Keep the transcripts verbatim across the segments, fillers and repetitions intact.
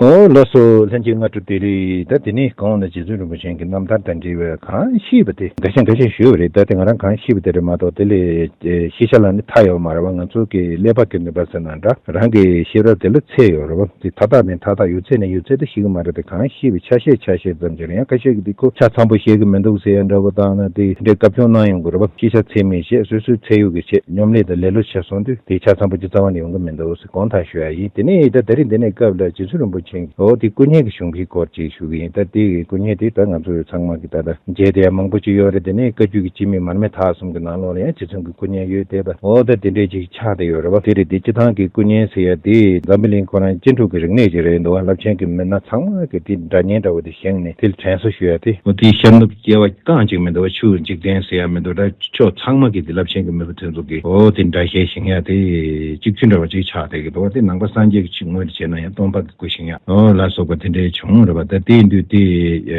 ཨོ་ལགས་སོ། ལྷན་རྒྱས་སྔ་དྲོ་བདེ་ལེགས། ད་དེ་ནས་གོང་ན་རྗེ་བཙུན་རིན་པོ་ཆེ་གི་རྣམ་ཐར་དང་འབྲེལ་བའི་གང་ཤེས་པ་དེ་འགའ་ཤས་འགའ་ཤས་ཞུས་པ་རེད། ད་དེ་ང་རང་གང་ཤེས་པ་དེ་རེད་མ་གཏོགས་དེ་ལས་ཤེས་བྱ་ལ་ནི་མཐའ་ཡོད་མ་རེད་བ། ང་ཚོ་གི་ཀླད་པ་གི་ནུས་པ་ཟེར་ན་འདྲ། རང་གི་ཤེས་རབ་དེ་ལ་ཚད་ཡོད་རེད་བ། དེ་མཐའ་དག་མིན་མཐའ་དག་ཡོད་ཚད་ནས་ཡོད་ཚད་དེ་ཤེས་གི་མ་རེད། དེ་གང་ཤེས་པའི་ཆ་ཤས་ཆ་ཤས་ཙམ་ཅིག་རེད། ཡང་ཁ་ཤས་ཀྱིས་དེ་ཁོ་ཆ་ཚང་པོ་ཤེས་གི་མི་འདུག་ཟེར་ཡ་འདྲ་བོ་དང་ན། དེ་འདྲའི་བཀའ་བཀྱོན་གནང་ཡོང་གི་རེད་བ། ཤེས་བྱ་ཚད་མེད་བྱས་སོ་སོའི་ཚད་ཡོད་ཀྱི་བྱས་སྙོམ་ལས་དང་ལེ་ལོ་བྱས་སོང་དུས་དེ་ཆ་ཚང་པོ་ཅིག་རྩ་བ་ནས་ཡོང་གི་མི་འདུག་ཟེར་དགོངས་དག་ཞུ་ཡ་ཡིན། དེ་ནས་ད་དེ་རིང་འདི་ནས་སྐབས་ལ་རྗེ་བཙུན་རིན་པོ་ཆེ་འོ་དེ་སྐུ་བརྙན་གྱི་གཞུང་གི་སྐོར་ཅིག་ཞུ་གི་ཡིན། ད་དེ་གི་སྐུ་བརྙན་དེ་ད་ང་ཚོ་ཚང་མ་གི་ད་ལྟ་མཇལ་བསྡད་ཡ་མང་པོ་ཅིག་ཡོད་རེད། དེ་ནས་བཀའ་བརྒྱུད་ཀྱི་སྤྱི་མི་མར་མེ་མཐའ་གསུམ་གྱི་ནང་ལོགས་ལ་ཡང་རྗེ་བཙུན་གྱི་སྐུ་བརྙན་ཡོད་བསྡད་པ། འོ་ད་དེ་འདྲས་ཅིག་ཆགས་བསྡད་ཡོད་རེད་བ། དེ་རེད། དེ་སྤྱི་བཏང་གི་སྐུ་བརྙན་ཟེར་ཡ་དེ་འཛམ་བུ་གླིང་ཁོ་རང་སྤྱི་འཁྲུག་གི་རིག་གནས་ཅིག་རེད་འདུག་བ། རླབས་ཆེན་གྱི་མི་སྣ་ཚང་མ་གི་དེ་འདྲ་བརྙན་འདྲ་བོ་དེ་བཞེངས་ནས་དེ་ལ་དྲན་གསོ་ཞུ་ཡ་དེ། འོ་དེ་ཤར་ནུབ་དབྱེ་བ་རྐང་གཅིག་མི་འདུག་བ། ཆུ་འཇིག་རྟེན་ཟེར་ཡ་མི་འདུག་ད་ཕྱོགས་ཚང་མ་གི་དེ་རླབས་ཆེན་གྱི་མི་བུ་དེ་ཚོ་གི་འོ་དེ་འདྲ་བཤད་བཞེངས་ཡ་དེ་གཅིག་གྱུར་འདྲ་བ་ཅིག་ཆགས་བསྡད་ཀྱི་འདུག་བ། དེ་ནང་པ་སངས་རྒྱས་ཀྱི་ཆིག་ངོས་ནས་བྱས་ན་ཡང་སྟོང་པ་གི་སྐུ་བཞེངས་ཡ་འོ་ལ་སོགས་པ་དེ་འདྲའི་བྱུང་རེད་བ། ད་དེ་ཡིན་དུས་དེ་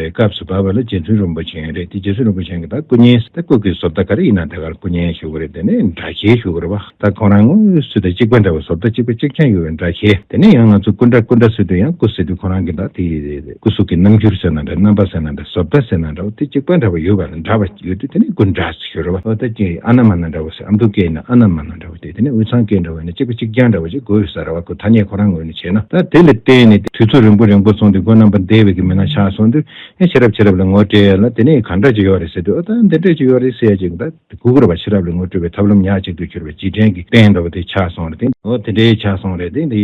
སྐབས་སུ་བབས་པ་ལ་རྗེ་བཙུན་རིན་པོ་ཆེ་རེད། དེ་རྗེ་བཙུན་རིན་པོ་ཆེ་གི་ད་སྐུ་བརྙན་ད་སྐུ་གི་བཟོ་ལྟ་ག་རེ་ཡིན་ན་དེ་གར་སྐུ་བརྙན་ཞུ་གི་རེད། དེ་ནས་འདྲ་བཤད་ཞུ་གི་རེད་བ། ད་ཁོ་རང་དངོས་སུ་དང་གཅིག་པ་འདྲ་བ། བཟོ་ལྟ་གཅིག་པ་གཅིག་རྐྱང་ཡོད་པའི་འདྲ་བཤད། དེ་ནས་ཡང་ང་ཚོ་སྐུ་འདྲ་སྐུ་འདྲ་ཟེར་དུས་ཡང་སྐུ་ཟེར་དུས་ཁོ་རང་གི་ད་དེ་སྐུ་གཟུགས་ཀྱི་རྣམ་འགྱུར་ཟེར་ན་འདྲ། རྣམ་པ་ཟེར་ན་འདྲ། བཟོ་ལྟ་ཟེར་ན་འདྲ་བ་དེ་གཅིག་པ་འདྲ་བ་ཡོད་པ་ལ་འདྲ་བ་ཡོད་དུས་དེ་ནས་སྐུ་འདྲ་ཟེར་ཞུ་རེད་བ། འོ་ད་ཅི་ཨ་ན་མ་ན་འདྲ་བ་ཟེར། ཨ་མདོ་སྐད་ཡིན་ན་ཨ་ན་མ་ན་འདྲ་བ་དེ། དེ་ནས་དབུས་གཙང་སྐད་འདྲ་བ་ཡིན་ན་གཅིག་པ་གཅིག་རྐྱང་འདྲ་བ་ཅིག་དགོས་ཡོད་ས་རེད་བ། ཁོ་ཐ་སྙད་ཁོ་རང་ངོས་ནས་བྱས་ན། ད་དེ་ལ་བརྟེན་ནས་དུས་ཚོད་རིང་པོ་རིང་པོ་སོང་དུས་མགོ་རྣམ་པ་འདས་པའི་གི་མི་སྣ་ཆགས་སོང་དུས་ཨེ་ཕྱི་རབས་ཕྱི་རབས་ལ་ངོ་སྤྲད་ཡ་ལ་དེ་ནས་ག་འདྲ་ཅིག་ཡོད་རེད་ཟེར་དུས། ཨོ་ད་འདི་འདྲ་ཅིག་ཡོད་རེད་ཟེར་ཡ་ཅིག་ད། དེ་སྒུག་དགོས་རེད་བ། ཕྱི་རབས་ལ་ངོ་སྤྲོད་པའི་ཐབས་ལམ་ཉག་གཅིག་ཏུ་གྱུར་པའི་རྗེས་དྲན་གྱི་རྟེན་འདྲ་བ་དེ་ཆགས་སོང་རེད་དེ། འོ་དེ་འདྲའི་ཆགས་སོང་རེད་དེ། འདི་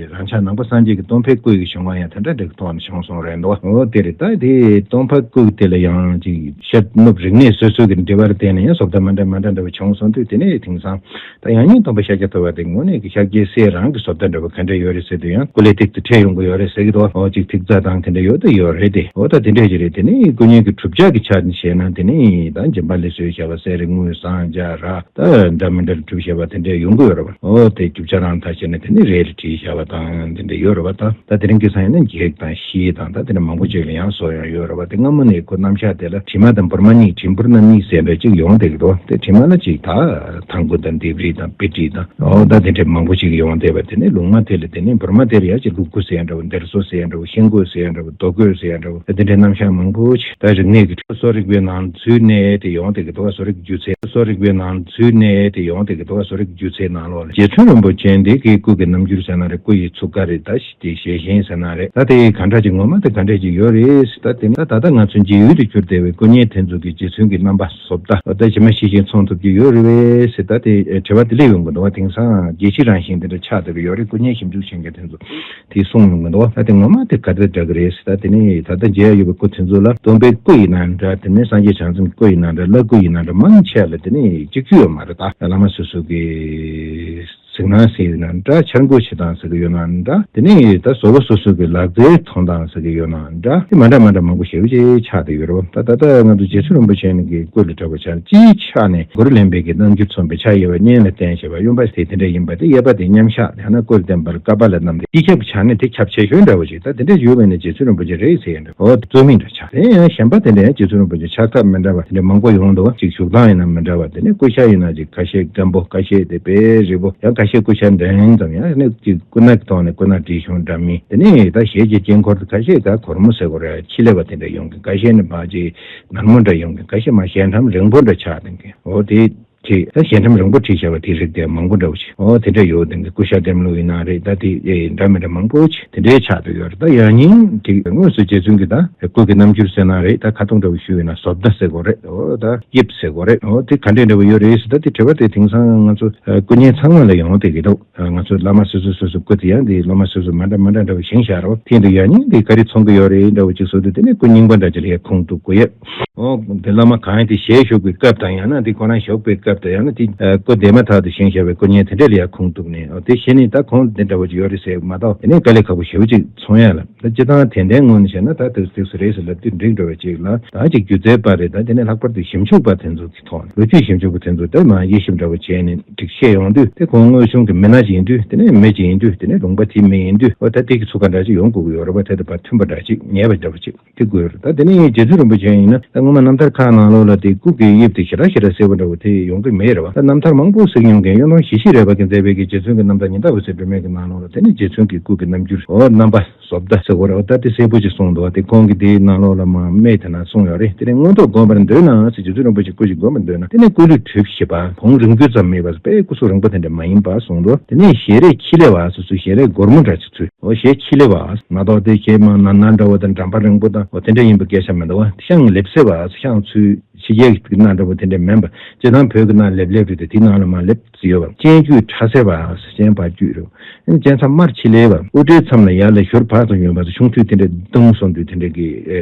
རང་ཅག་ནང་པ་སངས་རྒྱས་ཀྱི་སྟོང་པའི་སྐུ་ཡི་བྱུང་བ་ཡང་དེ་འདྲ་འདྲ་གི་ཐོག་ནས་བྱུང་སོང་རེད་འདུག་འོ་དེ་རེད། ད་དེ་སྟོང་པ་སྐུ་དེ་ལ་ཡང་ཅིག་ཤར་ནུབ་རིག་གནས་སོ་སོ་གི་འབྲེལ་བར་བརྟེན་ནས་ཡང་བཟོ་ལྟ་མ་འདྲ་མ་འདྲ་འདྲ་བ་བྱུང་སོང་དུས། དེ་ནས་དེང་སང་ད་ཡང་སྙིང་སྟོང་པ་ཤཱཀྱ་ཐུབ་པ་དེ་དངོས་གནས་ཀྱི་ཤཱཀྱའི་སྲས་རང་གི་བཟོ་ལྟ་འདྲ་བ་ག་འདྲ་ཡོད་རེད་ཟེར་དུས། ཡང་སྐུ་ལས་ཏིག་ཏུ་འཕྲད་ཡོང་གི་ཡོད་རེད་ཟེར་གི་འདུག་འོ་ཅིག་ཐིག་རྩ་དང་དེ་འདྲ་ཡོད་ད་ཡོད་རེད་དེ། འོ་ད་དེ་འདྲ་ཞིག་རེད། དེ་ནས་སྐུ་བརྙན་གྱི་གྲུབ་ཆ་གི་ཆ་ནས་བཤད་ན། དེ་ནས་ད་འཇམ་དཔལ་ལ་སོགས་བྱ་བ་གསེར་དངུལ་ཟངས་ལྕགས་རག་ད་འདྲ་མི་འདྲ་གྲུབ་བྱ་བ་དེ་འདྲ་ཡོང་གི་ཡོད་རེད་བ། འོ་དེ་རྒྱུ་ཆ་རང་ཐག་བྱས་ན་དེ་ནི་རས་ལ་བྲིས་བྱ་བ་དང་དེ་འདྲ་ཡོད་རེད་བ། ད་ད་དེ་རིང་གི་སང་ཡིན་ན་འགྱེག་དང་ཤེལ་དང་ད་དེ་འདྲ་མང་པོ་ཅིག་ལ་ཡང་བཟོ་ཡང་ཡོད་རེད་བ། དེ་སྔ་མོ་ནས་ཁོ་རྣམ་གཞག་དེ་ལ་དྲི་མ་དང་བུར་མ་གཉིས། བྲིས་འབུར་རྣམ་གཉིས་ཟེར་འདྲ་ཅིག་ཡོང་བསྡད་ཀྱི་འདུག་དེ་དྲི་མ་ལ་ཅིག་ད་ཐང་གུ་དང་ལྡེབས་རིས་དང་དཔེ་བྲིས་དང་འོ་ད་དེ་འདྲ་མང་པོ་ཅིག་ཡོང་བསྡད་པ། དེ་ནས་ལུང་མ་དེ་ལ་དེ་ནས་བུར་མ་དེ་ལ་ཡང་ཅིག་ལུ་གུ་ཟེར་ཡང་འདྲ་བོ། འདེར་སོ་ཟེར་ཡང་འདྲ་བོ། ཤིང་གོས་ཟེར་ཡང་འདྲ་བོ། རྡོ་གོས་ཟེར་ཡང་འདྲ་བོ། དེ་འདྲའི་རྣམ་གཞག་མང་པོ་ཅིག་ད་རིག་གནས་ཀྱི་ཁྲོད་བཟོ་རིག་པའི་ནང་ཚུད་ནས་དེ་ཡོང་བསྡད་ཀྱི་འདུག་བ། བཟོ་རིག་སྒྱུ་རྩལ། བཟོ་རིག་པའི་ནང་ཚུད་ནས་དེ་ཡོང་བསྡད་ཀྱི་འདུག་བ། བཟོ་རིག་སྒྱུ་རྩལ་ནང་ལོགས་ལ་རྗེ་བཙུན་རིན་པོ་ཆེ་འདི་གི་སྐུ་གི་རྣམ་འགྱུར་ཟེར་ན་རེད། སྐུ་ཡི་ཚུགས་ཀ་རེད། ད་ཞི་དེ་ཞལ་བཞེངས་ཟེར་ན་རེད། ད་དེ་ག་འདྲ་ཅིག་ངོ་མ་དེ་ག་འདྲ་ཅིག་ཡོད་རེད་ཟེར། ད་དེ་ནི་ད་ད་ལྟ་ང་ཚོ་མཇལ་ཡུལ་དུ་གྱུར་བསྡད་པའི་སྐུ་བརྙན་དེ་ཚོ་གི་རྗེ་བཙུན་གྱི་རྣམ་པ་བཟོ་ལྟ་ད་ཇི་མ་ཞིག་བཞིན་མཚོན་ཐུབ་ཀྱི་ཡོད་རེད་པས་ཟེར། ད་དེ་དྲི་བ་དེ་སླེབས་ཡོང་གི་འདུག་བ། དེང་སང་རྒྱལ་སྤྱི་རང་བཞིན་དེ་འདྲ་ཆགས་བསྡད་པ་ཡོད་རེད། སྐུ་བརྙན་ཞིབ་འཇུག་བྱེད་མཁན་དེ་ཚོ་དེ་གསུངས་ཡོང་གི་འདུག་བ། ད་དེ་ངོ་མ་དེ་ག་འདྲ་འདྲ་གི་རེད་ཟེར། ད་དེ་ནི་ད་ལྟ་མཇལ་ཡ་ཡོད་པའི་སྐུ་དེ་ཚོ་ལ་སྟོན་པའི་སྐུ་ཡིན་ན་འདྲ། དེ་ནས་སངས་རྒྱས་བྱང་སེམས་སྐུ་ཡིན་ན་འདྲ། ལྷ་སྐུ་ཡིན་ན་འདྲ། མང་ཆེ་ལ་དེ་ནི་གཅིག་གྱུར་ཡོད་མ་རེད། ད་བླ་མ་སོ་སོ་གི་གཟིགས་སྣང་ཟེར་ཡོད་ན་འདྲ། འཆར་འགོད་བྱེད་སྟངས་ཟེར་གི་ཡོད་ན་འདྲ། དེ་ནས་ད་བཟོ་བོ་སོ་སོ་གི་ལག་རྩལ་མཐོང་སྟངས་ཟེར་གི་ཡོད་ན་འདྲ། དེ་མ་འདྲ་མ་འདྲ་མང་པོ་ཞེ་པོ་ཅིག་ཆགས་བསྡད་ཡོད་རེད་བ། ད་ད་ལྟ་ང་ཚོ་རྗེ་བཙུན་རིན་པོ་ཆེ་ནི་གི་སྐུ་ལ་གྲགས་པ་ཆགས། སྤྱིའི་ཆ་ནས་གུ་རུ་ལེན་པའི་གི་རྣམ་འགྱུར་མཚོན་པའི་ཕྱག་གཡས་པ་སྙན་ལ་བསྟན་བྱས་པ། གཡོན་པ་དེ་དེ་འདྲ་ཡིན་པ་དེ། གཡས་པ་དེ་མཉམ་བཞག་ཡང་ན་སྐུ་ལ་བསྟན་པ་ལ་བསྐལ་པ་ལ་བསྣམས་ཏེ། སྤྱི་ཁྱབ་ཀྱི་ཆ་ནས་དེ་ཁྱབ་ཆེ་ཤོས་འདྲ་བོ་ཅིག་ད་དེ་འདྲ་ཡོད་པས་ན་རྗེ་བཙུན་རིན་པོ་ཆེ་རེད་ཟེར་ཡ་འདྲ། འོ་རྩོད་མེད་འདྲ་ཆགས། དེ་ཡང་གཞན་པ་དེ་འདྲ་ཡང་རྗེ་བཙུན་རིན་པོ་ཆེ་ཆགས་ཐབས་མི་འདྲ་བ་དེ་འདྲ་མང་པོ་ཡོང་འདུག་བ། ཅིག་བཞུགས་སྟངས་ཡིན་ན་མི་འདྲ་བ། དེ་ནས་སྐུ་ཤ་ཡིན་ན་ཅིག་ཁ་ཤས་སྐམ་པོ། ཁ་ཤས་དེ་དཔེ་རིལ་པོ། ཡང་ཁ་ཤས་སྐུ་ཤ་འགྲན་ཙམ། ཡང་ནི་ཅིག་སྐུ་ན་གི་ཐོག་ནས་སྐུ་ན་བྲིས་གཞུང་འདྲ་མིན། དེ་ནས་ད་ཞལ་གྱི་དཀྱིལ་འཁོར་དུ་ཁ་ཤས་ད་གོར་མོ་ཟེར་དགོས་རེད། ཁྱི་ལེབ་པ་དེ་འདྲ་ཡོང་གི། ཁ་ཤས་ནི་མ་ཅིག་ནར་མོ་འདྲ་ཡོང་གི། ཁ་ཤས་མ་ཞལ་ཁྲམ་རིང་པོ་འདྲ་ཆགས་བསྡད་མཁན། འོ་དེ་ཅིག་ད་ཞལ་ཁྲམ་རིང་པོ་བྲིས་བཞག་པ་དེ་རིགས་དེ་མང་པོ་འདྲ་བོ་ཅིག་འོ་དེ་འདྲ་ཡོད་དེ། གི་སྐུ་ཤ་ལྡེམ་ལུགས་ཡིན་ན་རེད། ད་དེ་ཨེ་འདྲ་མི་འདྲ་མང་པོ་ཅིག་དེ་འདྲའི་ཆགས་བསྡད་ཡོད་རེད། ད་ཡང་སྙིང་དེ་དངོས་སུ་རྗེ་བཙུན་གྱི་ད་སྐུ་གི་རྣམ་འགྱུར་ཟེར་ན་རེད། ད་ཁ་ཏོང་འདྲ་བོ་ཞུས་ཡོད་ན་བཟོ་ལྟ་ཟེར་དགོས་རེད། འོ་ད་དབྱིབས་ཟེར་དགོས་རེད། འོ་དེ་ག་འདྲས་འདྲ་བོ་ཡོད་རེད་ཟེར། ད་དེ་དྲི་བ་དེ་དེང་སང་ང་ཚོ་ཨ་སྐུ་བརྙན་ཚང་མ་ལ་ཡོང་བསྡད་ཀྱི་འདུག་ང་ཚོ་བླ་མ་སོ་སོ་སོ་སོ་སྐུ་དེ་ཡང་དེ་སློབ་མ་སོ་སོ་མ་འདྲ་མ་འདྲ་འདྲ་བོ་བཞེངས་བཞག་རོགས། དེ་འདུག་ཡང་སྙིང་དེ་ག་རེ་མཚོན་གྱི་ཡོད་རེད་འདྲ་བོ་ཅིག་བཟོ་དུས། དེ་ནས་སྐུ་རྙིང་པ་འདྲ་ཅིག་ལ་ཡང་ཁུངས་གཏུག་དགོས་ཡོད། འོ་དེ་བླ་མ་གང་ཡིན་དེ་ཞལ་བཞུགས་པའི་སྐབས་དང་། ཡང་ན་དེ་ཁོ་རང་བཞུགས་པའི་སྐབས་དང་། ཡང་ན་དེ་ཨ་སྐུ་འདས་མ་ཐག་ཏུ་བཞེངས་བཞག་པའི་སྐུ་བརྙན་དེ་འདྲ་ལ་ཡང་ཁུངས་གཏུག་ནས། འོ་དེ་གཞི་ནས་ད་ཁོང་དེ་འདྲ་བོ་ཅིག་ཡོད་རེད་ཟེར་མ་གཏོགས། དེ་ནས་དཀའ་ལས་ཁག་པོ་ཞེ་པོ་ཅིག་མཚོན་ཡ་ལ། ད་སྤྱི་བཏང་དད་ལྡན་ངོས་ནས་བྱས་ན་ད་དེ་ཚིགས་སུ་རེད་ཟེར་ལབ་དུས་འགྲིག་འགྲོ་བའི་ཅིག་ལ། ད་ཅིག་སྒྱུ་རྩལ་པ་རེད། ད་དེ་ནས་ལྷག་པར་དུ་ཞིབ་འཇུག་པ་དེ་ཚོ་གི་ཐོག་ནས། ལོ་རྒྱུས་ཞིབ་འཇུག་པ་དེ་ཚོ་ད་མ་དབྱེ་ཞིབ་འདྲ་བོ་བྱས་ནས་འགྲིག་བཤད་ཡོང་དུས། དེ་ཁོང་དངོས་བྱུང་གི་མི་སྣ་ཅིག་ཡིན་དུས། དེ་ནས་མི་ཅིག་ཡིན་དུས། དེ་ནས་ལུང་པ་དེའི་མི་ཡིན་དུས། འོ་ད་དེ་གི་ཚུགས་ཀ་འདྲ་ཅིག་ཡོང་དགོས་ཀྱི་ཡོད་རེད་པ། དེ་དང་ཕར་མཐུན་པ་འདྲ་ཅིག་ཉེ་བ་འདྲ་བོ་ཅིག་དེ་དགོས་རེད། ད་དེ་ནས་རྗེ་བཙུན་རིན་པོ་ཆེ་ཡིན་ན་ད་སྔོན་མ་རྣམ་ཐར་ཁག་ནང་ལོགས་ལ་དེ་སྐུ་གི་དབྱིབས་དེ་ཞེ་དྲག་ཞེ་དྲག་གསལ་པོ་འདྲ་བོ་དེ་ཡོང་གི་མེད་རེད་བ། ད་རྣམ་ཐར་མང་པོ་གཟིགས་མྱོང་མཁན་གཡུ་སློང་ཞི་ཤི་རས་པ་གིས་མཛད་པའི་གི་རྗེ་བཙུན་གྱི་རྣམ་ཐར་ཉི་ཟླ་འོད་ཟེར་སྒྲོན་མེ་གི་ནང་ལོགས་ལ་དེ་ནི་རྗེ་བཙུན་གྱི་སྐུ་གི་རྣམ་འགྱུར། འོ་རྣམ་པ་བཟོ་ལྟ་ཟེར་བ་རེད། འོ་ད་དེ་གསལ་པོ་ཅིག་གསུངས་འདུག་བ། དེ་ཁོང་གིས་དེའི་ནང་ལོགས་ལ་མ་སྨྲས་དེ་ན་གསུངས་ཡོད་རེད། དེ་ནི་མངོན་རྟོགས་བསྒོམ་པར་འདོད་ན་ཟེར། རྗེ་བཙུན་རིན་པོ་ཆེ་སྐུ་ཞིག་བསྒོམ་པར་འདོད་ན་དེ་ནི་སྐུ་ལུས་གྲུབ་ཞེས་པ་བོང་རིམ་རྒྱུ་ཙམ་མེད་པ་དཔེ་སྐུ་གཟུགས་རིང་པོ་དེ་འདྲ་མ་ཡིན་པ་གསུངས་འདུག། དེ་ནས་ཞལ་རས་ཁྱི་ལེ་བ་སོ་སོའི་ཞལ་རས་སྒོར་མོ་འདྲ་ཅིག་ཚུལ། འོ་ཞལ་ཁྱི་ལེ་བ་མ་གཏོགས་དེ་ཞལ་མ་ན་ན་འདྲ་བོ་དང་འགྲམ་པ་རིང་པོ་དང་འོ་དེ་འདྲ་ཡིན་པའི་སྐད་ཆ་མི་འདུག་བ། ཤངས་ལེབ་སེ་བ་ཤངས་ཚུལ། ཕྱི་རྒྱལ་གྱི་སྣ་འདྲ་བོ་དེ་འདྲ་མིན་པ། སྤྱིར་བཏང་བོད་ཀྱི་སྣ་ལེབ་ལེབ་རེད་དེ་དེའི་ནང་ལ་མ་ལེབ་ཟེར་ཡོད་པ། སྤྱན་དཀྱུས་ཁྲ་སེ་བ་སྤྱན་བར་དཀྱུས་རེད། སྤྱན་ཚབ་དམར་ཕྱི་ལེ་བ་དབུ་སྐྲའི་མཚམས་ལ་ཡར་ལ་གཞུར་བག་ཙམ་ཡོད་པ་ཆུང་དུས་དེ་འདྲ་བརྡུངས་སོང་དུས་དེ་འདྲ་གི་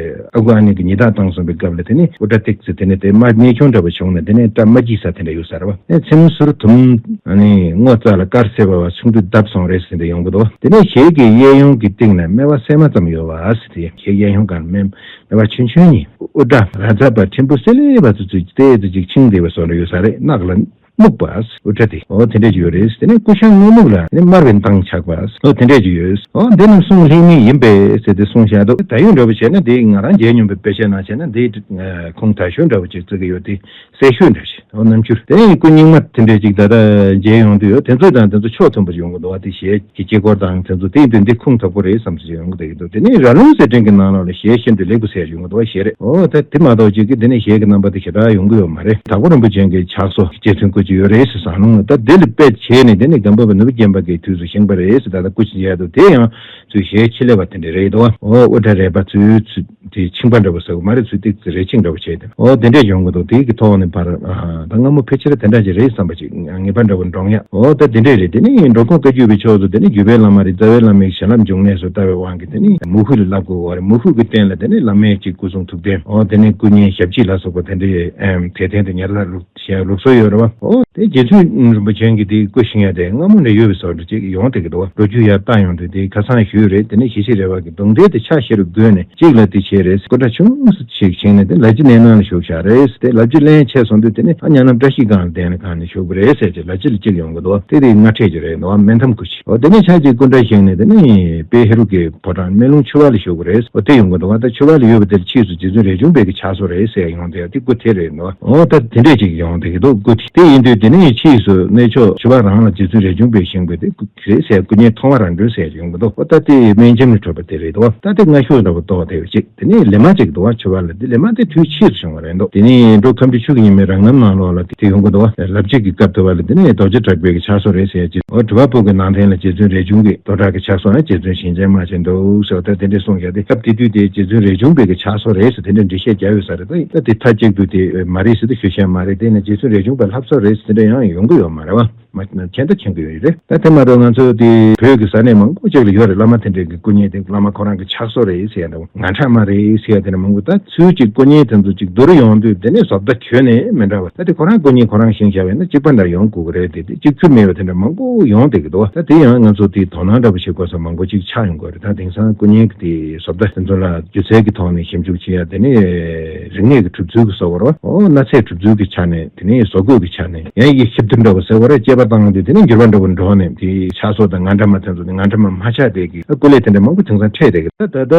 ཨ་ཁུ་ཨ་ནེ་གི་ཉི་ཟླ་བཏང་སོང་བའི་སྐབས་ལ་དེ་ནས་དབུ་སྐྲ་ཏིག་ཙེ་དེ་ནས་དེ་དམར་ནས་ཆུང་འདྲ་བོ་བྱུང་ནས་དེ་ནས་སྐྲ་དམར་སྐྱིད་ས་དེ་འདྲ་ཡོད་ས་རེད་བ། ཨེ་ཚེམ་ཟུར་དུམ་ཨ་ནི་སྔོ་རྩ་ལ་དཀར་སེ་བ་བ་ཆུང་དུས་བརྡབས་སོང་རེད་ཟེར་འདྲ་ཡོང་གི་འདུག་བ། དེ་ནས་ཞལ་གྱི་གཡས་གཡོན་གྱི་སྟེང་ན་སྨེ་བ་སྲན་མ་ཙམ་ཡོད་པ་ཟེར་དེ་ཞལ་གཡས་གཡོན་སྒང་ལ་སྨེ། སྨེ་བ་ཆུང་ཆུང་གཉིས། དབུ་སྐྲ་ར་ཛ་པ་ཕྲན་བུ་སེ་ལེ་བ་ཚོ་ཚོས་ཏོག་ཙམ་ཅིག་ཆིངས་བསྡད་པ་བཟོ་འདྲ་ཡོད་ས་རེད། རྣག་ལ་སྨུག་པ། དབུ་སྐྲ་དེ་འོ་དེ་འདྲས་ཅིག་ཡོད་རེད། དེ་ནས་སྐུ་ཤ་སྔོ་སྨུག་ལ་དེ་ནས་དམར་བའི་མདངས་ཆགས་པ། འོ་དེ་འདྲས་ཅིག་ཡོད། འོ་འདི་རྣམས་གསུང་ལྷད་མེད་ཡིན་པས་ཟེར་ཏེ་གསུངས་བཞག་འདུག། ད་ཡོད་འདྲ་པོ་བྱས་ན་དེ་ང་རང་མཇལ་མྱོང་པའི་དཔེ་ཆ་ནང་བྱས་ན་དེ་ཁུངས་དག་ཤོས་འདྲ་པོ་ཅིག་བརྩི་གི་ཡོད་དེ། གསལ་ཤོས་འདྲ་ཞིག་འོ་རྣམ་འགྱུར་དེ་ཡིན། སྐུ་རྙིང་མ་དེ་འདྲས་ཅིག་ད་ལྟ་མཇལ་ཡོང་དུས་ཡོད། དེ་ཚོ་དང་དེ་ཚོ་ཕྱོགས་མཐུན་པ་ཡོང་གི་འདུག་བ། དེ་ཞལ་གྱི་དཀྱིལ་འཁོར་དང་དེ་ཚོ་དེ་ཡིན་དུས་འདི་ཁུངས་དག་པོ་རེད་བསམ་ཚུལ་ཡོང་གི་འདུག། དེ་ནས་ར་ལུང་གསེར་ཕྲེང་གི་ནང་ལོགས་ལ་ཞལ་ཤིན་ཏུ་ལེགས་པོ་གསལ་ཡོང་གི་འདུག་བ། ཞལ་རས་འོ་ད་དེ་མ་གཏོགས་ཅིག་གི་དེ་ནས་ཞལ་གྱི་རྣམ་པ་དེ་ཞེ་དྲག་ཡོང་གི་ཡོད་མ་རེད། དྭགས་པོ་རིན་པོ་ཆེ་གི་ཕྱག་སོ་རྗེ་བཙུན་སྐུ་ཅིག་ཡོད་རེད་ཟེར་ཟ་ལུང་ལ། ད་དེ་ལ་དཔེ་བྱས་ནས་དེ་ནས་སྒམ་པོ་པ་ནོར་བུ་བརྒྱན་པ་གི་དུས་སུ་བཞེངས་པ་རེད་ཟེར། ད་ལྟ་སྐུ་ཅིག་ཡོད་འདུག། དེ་ཡང་ཚུལ་ཞལ་ཕྱི་ལེ་བ་དེ་འདྲ་རེད་འདུག། འོ་དབུ་སྐྲ་རལ་པ་ཚུལ་ཚུལ་དེ་ཕྱིང་པ་འདྲ་བོ་ཟེར་གི་མ་རེད། ཚུལ་ཏིག་ཙི་རེ་ཕྱིང་འདྲ་བོ་བྱས་ཏེ་འོ་དེ་འདྲས་ཡོང་གི་འདུག། དེ་གི་ཐོག་ནས་ཕར་ཨ་ད་སྔ་མོ་ཕལ་ཆེར་དེ་འདྲ་ཅིག་རེད་བསམ་པ་ཅིག་ངེས་པ་འདྲ་བོ་འདྲོང་ཡ། འོ་ད་དེ་འདྲས་རེད། དེ་ནས་འགྲོ་ཁོངས་བཀའ་བརྒྱུད་པའི་ཕྱོགས་སུ་དེ་ནས་བརྒྱུད་པའི་བླ་མ་རེད། རྩ་བའི་བླ་མའི་བྱིན་རླབས་འབྱུང་གནས་སུ་ལྟ་བའི་དབང་གིས་དེ་ནས་མུ་ཁུ་ལ་བསླབ་དགོས་པ་རེད། མུ་ཁུ་གི་རྟེན་ལ་དེ་ནས་བླ་མའི་ཅིག་སྐུ་གསུང་ཐུགས་རྟེན་འོ་དེ་ནས་སྐུ་བརྙན་ཞབས་ཕྱི་ལ་སོགས་པ་དེ་འདྲས་ཨེམ་དད་རྟེན་དུ་ཉར་ལ་ལུགས། ཞེས་ལུགས་སྲོལ་ཡོད་རེད་བ། འོ་དེ་རྗེ་བཙུན་རིན་པོ་ཆེ་གིས་དེའི་སྐུ་བཞེངས་ཡ་དེ་སྔ་མོ་ནས་ཡོད་པའི་བཟོ་འདྲ་ཅིག་ཡོང་བསྡད་ཀྱི་འདུག་བ། ལོ་རྒྱུས་ཡར་བལྟ་ཡོང་དུས་དེ་ཁ་སང་ཞུས་རེད། དེ་ནས་ཞི་ཤི་རས་པ་གི་གདུང་རྟེན་དེ་ཕྱག་བཞི་རུ་བགོས་ནས་གཅིག་ལ་དེ་བྱས་རེད། སྐུ་འདྲ་ཆུང་ངུ་ཞིག་བཞེངས་ནས་དེ་ལ་ཕྱི་གནས་ནང་ལ་བཞུགས་བཞག་རེད། དེ་ལ་ཕྱི་ལན་ཆད་སོང་དུས་དེ་ནས་ཨ་ཉ་ནམ་བཀྲ་ཤིས་སྒང་ལ་གདན་ལ་གང་ནས་བཞུགས་པ་རེད་ཟེར་གྱི་ལ་ཕྱི་ལ་གཅིག་ཡོང་གི་འདུག་བ། དེ་དེ་སྔ་འཕྲད་ཀྱི་རེད་འདུག་བ། སྨན་ཐམ་སྐུ་ཅིག། འོ་དེ་ནས་ཕྱག་གཅིག་སྐུ་འདྲ་བཞེངས་ནས་དེ་ནས་དཔལ་ཧེ་རུ་ཀའི་ཕོ་བྲང་སྨན་ལུང་ཆོས་པ་ལ་བཞུགས་པ་རེད། འོ་དེ་ཡོང་གི་འདུག་བ། ད་ཆོས་པ་ལ་ཡོད་པ་དེར་ཕྱིས་སུ་རྗེ་བཙུན་རས་ཆུང་པའི་གི་ཕྱག་སོ་རེད་ཟེར་ཡོང་དེ་དེ་སྐུ་དེ་རེད་འདུག། འོ་ད་དེ་འདྲས་ཅིག་ཡོང་དེ་གི་འདུག། སྐུ་དེ་དེ་ཡིན་དུས་དེ་ནས་ཕྱིས་སུ་གནས་མཆོག་ཆོས་པ་རང་ལ་རྗེ་བཙུན་རས་ཆུང་པས་བཞེངས་པའི་དེ་སྐུ་རེད་ཟེར། སྐུ་བརྙན་མཐོང་བ་རང་གྲོལ་ཟེར་ཡོང་གི་འདུག། འོ་ད་དེ་སྨན་ཁྱིམ་ལ་གྲུབ་པ་དེ་རེད་འདུག། ད་དེ་སྔ་ཤོས་འདྲ་པོ་རྟོགས་བསྡད་པ་ཅིག། དེ་ནས་ལི་མ་ཅིག་འདུག་བ། ཆོས་པ་ལ་དེ་ལི་མ་དེ་དུས་ཕྱིས་སུ་བྱུང་བ་རེད་འདུག། དེ་ནས་འབྲོག་ཁམས་སྤྲུལ་ཆུ་གི་ཉི་མའི་རང་རྣམ་ནང་ལོགས་ལ་དེ་ཡོང་གི་འདུག་བ། ལབ་རྗེ་གི་སྐབས་དུ་བ་ལ་དེ་ནས་རྡོ་རྗེ་གྲགས་པའི་གི་ཕྱག་སོ་རེད་ཟེར་ཅིག། འོ་དྲི་བ་པོ་གི་ནང་དོན་ལ་རྗེ་བཙུན་རས་ཆུང་གི་རྡོ་གྲགས་ཀྱི་ཕྱག་སོ་ན་རྗེ་བཙུན་གཞན་ཅན་མ་བྱེད་འདུག་ཟེར་བ་ད་དེ་འདྲས་གསུངས་བཞག་སྟེ། སྐབས་དེ་དུས་དེ་རྗེ་བཙུན་རས་ཆུང་པའི་གི་ཕྱག་སོ་རེད་ཟེར་དེ་འདྲས་འགྲེལ་བཤད་རྒྱག་ཡོད་ས་རེད། ད་ད་དེ་མཐའ་གཅིག་ཏུ་དེ་མ་རེད་ཟེར་ཏེ་ཞུ་བཤད་མ་རེད། དེ་ནས་རྗེ་བཙུན་རས་ཆུང་པའི་ལྷ་བསངས་རེད་ཟེར་དེ་འདྲས་ཡང་ཡོང་གི་ཡོད་མ་རེད་བ། མ་མཁྱེན་ད་མཁྱེན་གི་ཡོད་རེད། ད་དེ་མ་གཏོགས་ང་ཚོ་དེ་བོད་ཀྱི་ས་གནས་མང་པོ་ཅིག་ལ་ཡོད་རེད། བླ་མ་དེ་འདྲས་ཀྱི་སྐུ་བརྙན་དེ་བླ་མ་ཁོ་རང་གི་ཕྱག་སོ་རེད་ཟེར་ཡ་དང་ང་འདྲ་མ་རེད་ཟེར་ཡ་དེ་འདྲ་མང་པོ། ད་ཚུལ་གཅིག་སྐུ་བརྙན་དེ་ཚོ་གཅིག་བསྡུར་ཡོང་དུས་དེ་ནས་བཟོ་ལྟ་ཁྱོན་ནས་མི་འདྲ་བ། ད་དེ་ཁོ་རང་སྐུ་བརྙན་ཁོ་རང་བཞེངས་བཞག་པ་ཡིན་ན་གཅིག་པ་འདྲ་ཡོང་དགོས་ཀྱི་རེད། དེ་དེ་གཅིག་གྱུར་མེད་པ་དེ་འདྲ་མང་པོ་ཡོང་བསྡད་ཀྱི་འདུག། ད་དེ་ཡང་ང་ཚོ་དེ་དོ་སྣང་འདྲ་པོ་བྱེད་དགོས་ས་མང་པོ་ཅིག་ཆགས་ཡོང་གི་རེད། ད་དེང་སང་སྐུ་བརྙན་གྱི་དེ་བཟོ་ལྟ་དེ་ཚོ་ལ་སྒྱུ་རྩལ་གྱི་ཐོག་ནས་ཞིབ་འཇུག་བྱེད་ཡ་དེ་ནས་རིག་གནས་ཀྱི་གྲུབ་ཚུལ་གྱི་བཟོ་བར་བ། འོ་གནའ་རྫས་གྲུབ་ཚུལ་གྱི་ཆ་ནས། དེ་ནས་བཟོ་བཀོད་ཀྱི་ཆ་ནས་ཡང་ཡིག་ཞིབ་ཏུ་འདྲ་བོ་ཟེར་བ་རེད། དཔྱད་པ་བཏང་དུས་དེ་ནས་འགྱུར་བ་འདྲ་བོ་འགྲོ་ནས་དེའི་ཕྱག་སོ་དང་ང་འདྲ་མ་དེ་ཚོ་དེ་ང་འདྲ་མ་མ་ཆགས་བསྡད་ཀྱི་སྐུ་ལས་དེ་འདྲ་མང་པོ་དེང་སང་འཕྲད་བསྡད་ཀྱི། ད་ད་ལྟ་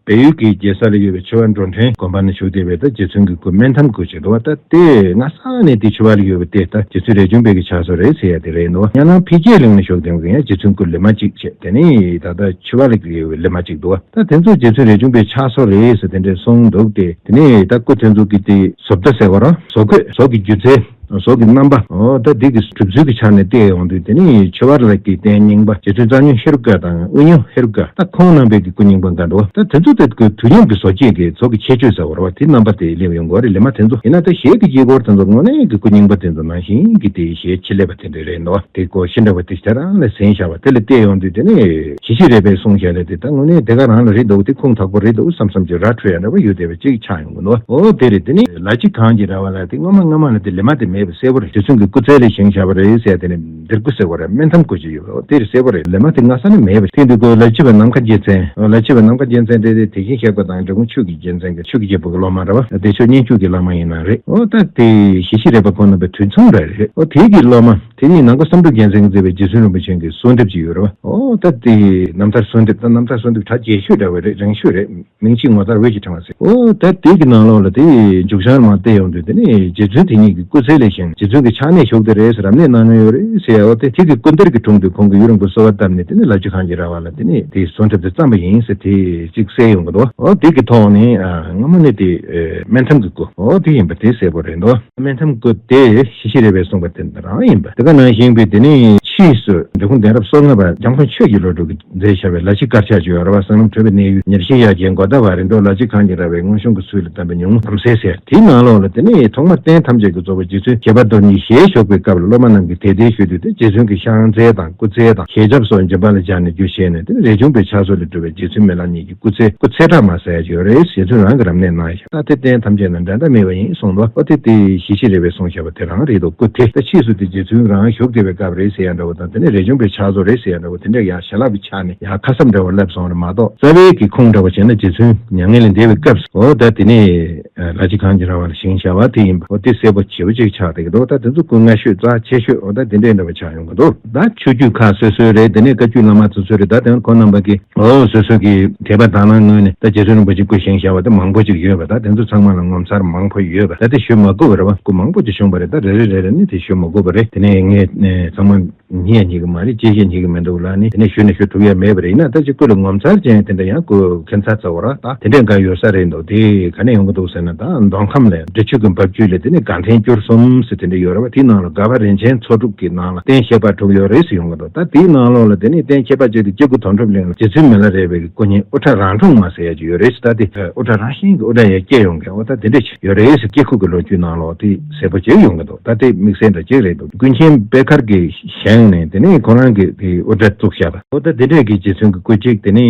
བལ་ཡུལ་གྱི་རྒྱལ་ས་ལ་ཡོད་པའི་ཆོས་པ་འགྲོ་མགོན་དགོན་པ་ན་བཞུགས་བསྡད་པའི་ད་རྗེ་བཙུན་གྱི་སྐུ་སྨན་ཐམ་སྐུ་ཅིག་འདུག་བ། ད་དེ་སྔ་ས་ནས་དེ་ཆོས་པ་ལ་ཡོད་པའི་དེ་ད་རྗེ་བཙུན་རས་ཆུང་པའི་གི་ཕྱག་སོ་རེད་ཟེར་ཡ་དེ་རེད་འདུག། ཡང་ན་འཕེལ་རྒྱས་གླིང་ལ་བཞུགས་བསྡད་མཁན་ཡང་རྗེ་བཙུན་སྐུ་ལི་མ་གཅིག་བྱས། དེ་ནས་ད་ལྟ་ཆོས་པ་ལ་ཡོད་པའི་ལི་མ་གཅིག་འདུག་བ། ད་དེ་ཚོ་རྗེ་བཙུན་རས་ཆུང་པའི་ཕྱག་སོ་རེད་ཟེར་དེ་འདྲས་གསུངས་འདུག་སྟེ། དེ་ནས་ད་སྐུ་དེ་ཚོ་གི་དེ་བཟོ་ལྟ་ཟེར་བ་ར་བཟོ་བཀོད་བཟོ་གི་སྒྱུ་རྩལ། བཟོ་གི་རྣམ་པ། འོ་ད་འདི་གི་གྲུབ་ཚུལ་གྱི་ཆ་ནས་བལྟས་ཡོང་དུས་དེ་ནི་ཆོས་པ་ལ་གི་རྟེན་རྙིང་པ་རྗེ་བཙུན་རྩ་བརྙེས་ཧེ་རུ་ཀ་དང་དབུ་སྙུང་ཧེ་རུ་ཀ་ད་ཁོང་རྣམ་པའི་གི་སྐུ་རྙིང་པ་འགའ་འདུག། ད་དེ་ཚོ་དེ་གི་དུས་མཉམ་གྱི་བཟོ་བཅོས་ཀྱི་བཟོ་གི་ཁྱད་ཆོས་ཟེར་བ་རེད་བ། དེ་རྣམ་པ་དེ་སླེབས་ཡོང་གི་རེད། ལི་མ་དེ་ཚོ་ཡིན་ན་ད་ཞལ་གྱི་དཀྱིལ་འཁོར་དེ་ཚོ་དངོས་གནས་ཀྱི་སྐུ་རྙིང་པ་དེ་ཚོ་ནང་བཞིན་གྱི་དེ་ཞལ་ཕྱི་ལེབ་པ་དེ་འདྲ་རེད་འདུག། དེ་སྐོར་ཤིན་ཏུ་བ་དེ་ཞེ་དྲག་ལ་ཟིན་བཞག་པ་དེ་ལ་བལྟས་ཡོང་དུས་དེ་ནི་ཞི་ཤི་རས་པས་གསུངས་བཞག་ལས་དེ་ད་དངོས་གནས་དེ་ག་རང་ལ་རེད་འདུག། དེ་ཁུངས་དག་པོ་རེད་འདུག་བསམ་བསམ་གྱི་ར་འཕྲོད་ཡ་འདྲ་བོ་ཡོད་བསྡད་པ་ཅིག་ཆགས་ཡོང་གི་འདུག། འོ་དེ་རེད། དེ་ནི་ལ་ཕྱི་གང་གི་ར་བ་ལ་དེ་སྔོན་མ་སྔ་མ་ལ་དེ་ལི་མ་དེ་མེད་པ་གསལ་པོ་རེད། རྗེ་བཙུན་གྱི་སྐུ་ཚེ་ལས་བཞེངས་བཞག་པ་རེད་ཟེར་ཡ་དེ་ནི་འདིར་སྐུ་གསལ་པོ་རེད། སྨན་ཐམ་སྐུ་ཅིག་ཡོད་པ་འོ་དེ་རེད། གསལ་པོ་རེད། ལི་མ་དེ་སྔ་ས་ནས་མེད་པ་རེད། དེ་འདུག་གོ། ལ་ཕྱི་བའི་ནམ་མཁའ་རྒྱལ་མཚན། ལ་ཕྱི་བའི་ནམ་མཁའ་རྒྱལ་མཚན་དེ་དེ་དེ་བཞིན་གཤེགས་པ་དང་འབྲི་གུང་ཆོས་ཀྱི་རྒྱལ་མཚན་གྱི་ཆོས་ཀྱི་རྒྱལ་པོ་གི་སློབ་མ་རེད་བ། བདེ་མཆོག་སྙན་བརྒྱུད་ཀྱི་བླ་མ་ཡིན་ན་རེད། འོ་ད་དེ་ཞི་ཤི་རས་པ་ཁོང་རྣམ་པའི་དུས་མཚུངས་རེད་རེད། འོ་དེ་གི་སློབ་མ། དེ་ནི་ནང་པ་བསམ་གྲུབ་རྒྱལ་མཚན་གྱིས་མཛད་པའི་རྗེ་བཙུན་རིན་པོ་ཆེ་གི་གསོལ་འདེབས་ཅིག་ཡོད་རེད་བ། འོ་ད་དེ་རྣམ་ཐར་གསོལ་འདེབས། ད་རྣམ་ཐར་གསོལ་འདེབས་གྲགས་རྒྱས་ཤོས་འདྲ་བ་རེད། རིང་ཤོས་རེད། མིང་གཅིག་ངོ་མཚར་འོད་ཀྱི་ཕྲེང་བ་ཟེར། འོ་ད་དེ་གི་ནང་ལོགས་ལ་དེ་མཇུག་བྱང་མར་བལྟས་ཡོང་དུས་དེ་ནི་རྗེ་བཙུན་དེ་ཉིད་ཀྱི་སྐུ་ཚེ་ལ་ བཞིན་རྗེ་བཙུན་གྱི་ཕྱག་གནས་ཞུགས་ཏེ་རེད་ཟེར། རབ་གནས་གནང་མྱོང་ཡོད་རེད་ཟེར། འོ་དེ་དེ་གི་སྐུ་འདིར་གྱི་དྲུང་དུ་ཁོང་གིས་ཡུན་རིང་པོ་གསོལ་བ་བཏབ་ནས། དེ་ནས་ལ་རྗེ་གངས་ཀྱི་ར་བ་ལ་དེ་ནས་དེའི་གསོལ་འདེབས་དེ་བརྩམས་པ་ཡིན་ཟེར་དེ་གཅིག་གསལ་ཡོང་གི་འདུག་འོ་དེ་གི་ཐོག་ནས་ཨ་སྔ་མོ་ནས་དེ་ཨེ་སྨན་ཐམ་གྱི་སྐུ་འོ་དེ་ཡིན་པ་དེ་གསལ་པོ་རེད་འདུག་སྨན་ཐམ་སྐུ་དེ་ཞི་ཞི་རས་པས་གསུངས་པ་དེ་འདྲ་རང་ཡིན་པ། དེ་ག་ནང་བཞིན་པའི་དེ་ནས་ཕྱིས་སུ་འབྲི་གུང་གདན་རབས་སོ་ལྔ་པ་འཇམ་མགོན་ཆོས་ཀྱི་བློ་གྲོས་ཀྱིས་མཛད་བཞག་པའི་ལ་ཕྱི་དཀར་ཆག་ཅེས་པ་རེད་བ། གསང་ལམ་ཁྲོས་པའི་གནས་ཡུལ་ཉེར་བཞི་ཡ་གྱལ་མགོ་ཟླ་བ་རེ་འདོད་ལ་ཕྱི་གངས་ཀྱི་ར་བའི་མངོན་གསུམ་གྱི་ཚུལ་ལ་བསྟན་པ་ཉུང་ངུ་དམ་སེལ་ཟེར། དེའི་ནང་ལོགས་ལ་དེ་ནས་ཐོག་མར་རྟེན་ཐམས་ཅད་ཀྱི་གཙོ་བོ་རྗེ་བཙུན་ཁྱད་པར་དོན་གཉིས་ཞལ་བཞུགས་པའི་སྐབས་ལ་སློབ་མ་རྣམས་ཀྱིས་དད་ལྡན་ཞུ་དུས་དེ་རྗེ་བཙུན་གྱི་ཕྱག་རྫས་དང་སྐུ་ཚལ་དང་ཞལ་ཆབ་སོགས་འཇིམ་པ་ལ་སྦྱར་ནས་རྒྱུ་བྱས་ནས། དེ་ནས་རས་ཆུང་པའི་ཕྱག་སྲོལ་ལས་གྲུབ་པའི་རྗེ་བཙུན་མི་ལ་གཉིས་ཀྱི་སྐུ་ཚལ་སྐུ་ཚལ་ཁྲག་མ་ཟེར་ཡ་ཅིག་ཡོད་རེད། རྗེ་བཙུན་རང་གིས་རབ་གནས་གནང་ཡ། ད་དེ་རྟེན་ཐམས་ཅད་ན་འགྲན་ཟླ་མེད་པ་ཡིན་གསུངས་འདུག་འོ་དེ་དེ་ཞི་ཞི་རས་པས་གསུངས་བཞག་པ་དེ་རང་རེད་འདུག་སྐུ་དེ་ད་ཕྱིས་སུ་དེ་རྗེ་བཙུན་རང་བཞུགས་བསྡད་པའི་སྐབས་རེད་ཟེར་ཡ་འདྲ་བོ་དང་། དེ་ནས་རས་ཆུང་པའི་ཕྱག་སྲོལ་རེད་ཟེར་ཡ་འདྲ་བོ་དེ་འདྲ་ཡང་ཞལ་ལག་པའི་ཆ་ནས་ཡང་ཁ་གསབ་འདྲ་བོ་སླེབས་སོང་རེད་མ་གཏོགས། རྩ་བའི་གི་ཁུངས་འདྲ་བོ་བྱས་ན་རྗེ་བཙུན་མྱ་ངན་ལས་འདས་པའི་སྐབས་སུ་འོ་ད་དེ་ནས་ལ་ཕྱི་གངས་ཀྱི་ར་བ་ལ་བཞེངས་བཞག་པ་དེ་ཡིན་པ། འོ་དེ་གསལ་པོ་ཞེ་པོ་ཅིག་ཆགས་བསྡད་ཀྱི་འདུག་ད་དེ་ཚོ་སྐུ་སྔ་ཤོས་རྩ་ཆེ་ཤོས་འོ་ད་དེ་འདྲའི་འདྲ་བོ་ཆགས་ཡོང་གི་འདུག་ད་ཆོས་བརྒྱུད་ཁག་སོ་སོའི་རེད། དེ་ནས་བཀའ་བརྒྱུད་བླ་མ་སོ་སོའི་རེད། ད་དེ་ཁོང་རྣམ་པ་གི་འོ་སོ་སོ་གི་དད་པ་དག་སྣང་ངོས་ནས་ད་རྗེ་བཙུན་རིན་པོ་ཆེ་སྐུ་བཞེངས་བཞག་པ་དེ་མང་པོ་ཅིག་ཡོད་པ། ད་དེ་ཚོ་ཚང་མ་ལ་ངོ་མཚར་མང་པོ་ཡོད་པ། ད་དེ་ཞུ་མ་དགོས་པ་རེད་བ། སྐུ་མང་པོ་ཅིག་བཞེངས་པ་རེད། ད་རེ་རེ་རེ་རེ་ནས་དེ་ཞུ་མ་དགོས་པ་རེད། དེ་ནས་ངས་ཚང་མ་ཉན་ཡ་ཉན་གི་མ་རེད། དཔྱད་བཤད་ཉན་གི་མི་འདུག་ལབ་ནས་དེ་ནས་ཞུ་ནས་ཞུ་ཐུབ་ཡ་མེད་པ་རེད། ཡིན་ན་ད་ཅིག་སྐུ་ལ་ངོ་མཚར་ཅན་དེ་འདྲ་ཡང་སྐུ་ཁྱད་མཚར་ཚ་བོ་ར་ད་དེ་འདྲས་འགའ་ཡོད་ས་རེད་འདུག་དེ་ག་ནས་ཡོང་གི་འདུག་ཟེར་ན། ད་མདོ་ཁམས་ལ་འབྲི་ཆུ་གི་འབབ་ཆུ་ལས་དེ་ནས་དགའ་ལྡན་སྐྱུར་གསུམ་ཟེར་དེ་འདྲ་ཡོད་རེད་བ། དེའི་ནང་ལ་དགའ་བ་རིན་ཆེན་མཚོ་འབྲུག་གི་ནང་ལ་རྟེན་ཁྱད་པར་དྲུག་ཡོད་རེད་ཟེར་ཡོང་གི་འདུག་ད་དེའི་ནང་ལོགས་ལ་དེ་ནས་རྟེན་ཁྱད་པར་ཅན་དེ་སྐྱེ་དགུ་དོན་གྲུབ་གླིང་ལ་རྗེ་བཙུན་མི་ལ་རས་པའི་གི་སྐུ་བརྙན་དབུ་སྐྲ་རང་འཁྲུངས་མ་ཟེར་ཡ་ཅིག་ཡོད་རེད་ཟེར། ད་དེ་དབུ་སྐྲ་རང་བཞིན་གི་དབུ་སྐྲ་ཡང་སྐྱེ་ཡོང་གི་འོ་ད་དེ་འདྲ་ཅིག་ཡོད་རེད་ཟེར། སྐྱེ་ཁུག་གི་ལོ་རྒྱུས་ནང་ལོགས་དེ་གསལ་པོ་ཅིག་ཡོང་གི་འདུག་ད་དེ་དམིགས་བསལ་འདྲ་ཅིག་རེད་འདུག་ཀུན་མཁྱེན་པད་དཀར་གྱི་བཞེངས་ནས་དེ་ནས་ཁོ་རང་གིས་དེ་དབུ་སྐྲ་བཙུགས་བཞག་པ་འོ་ད་དེ་འདྲས་ཀྱི་རྗེ་བཙུན་གྱི་སྐུ་གཅིག་དེ་ནས་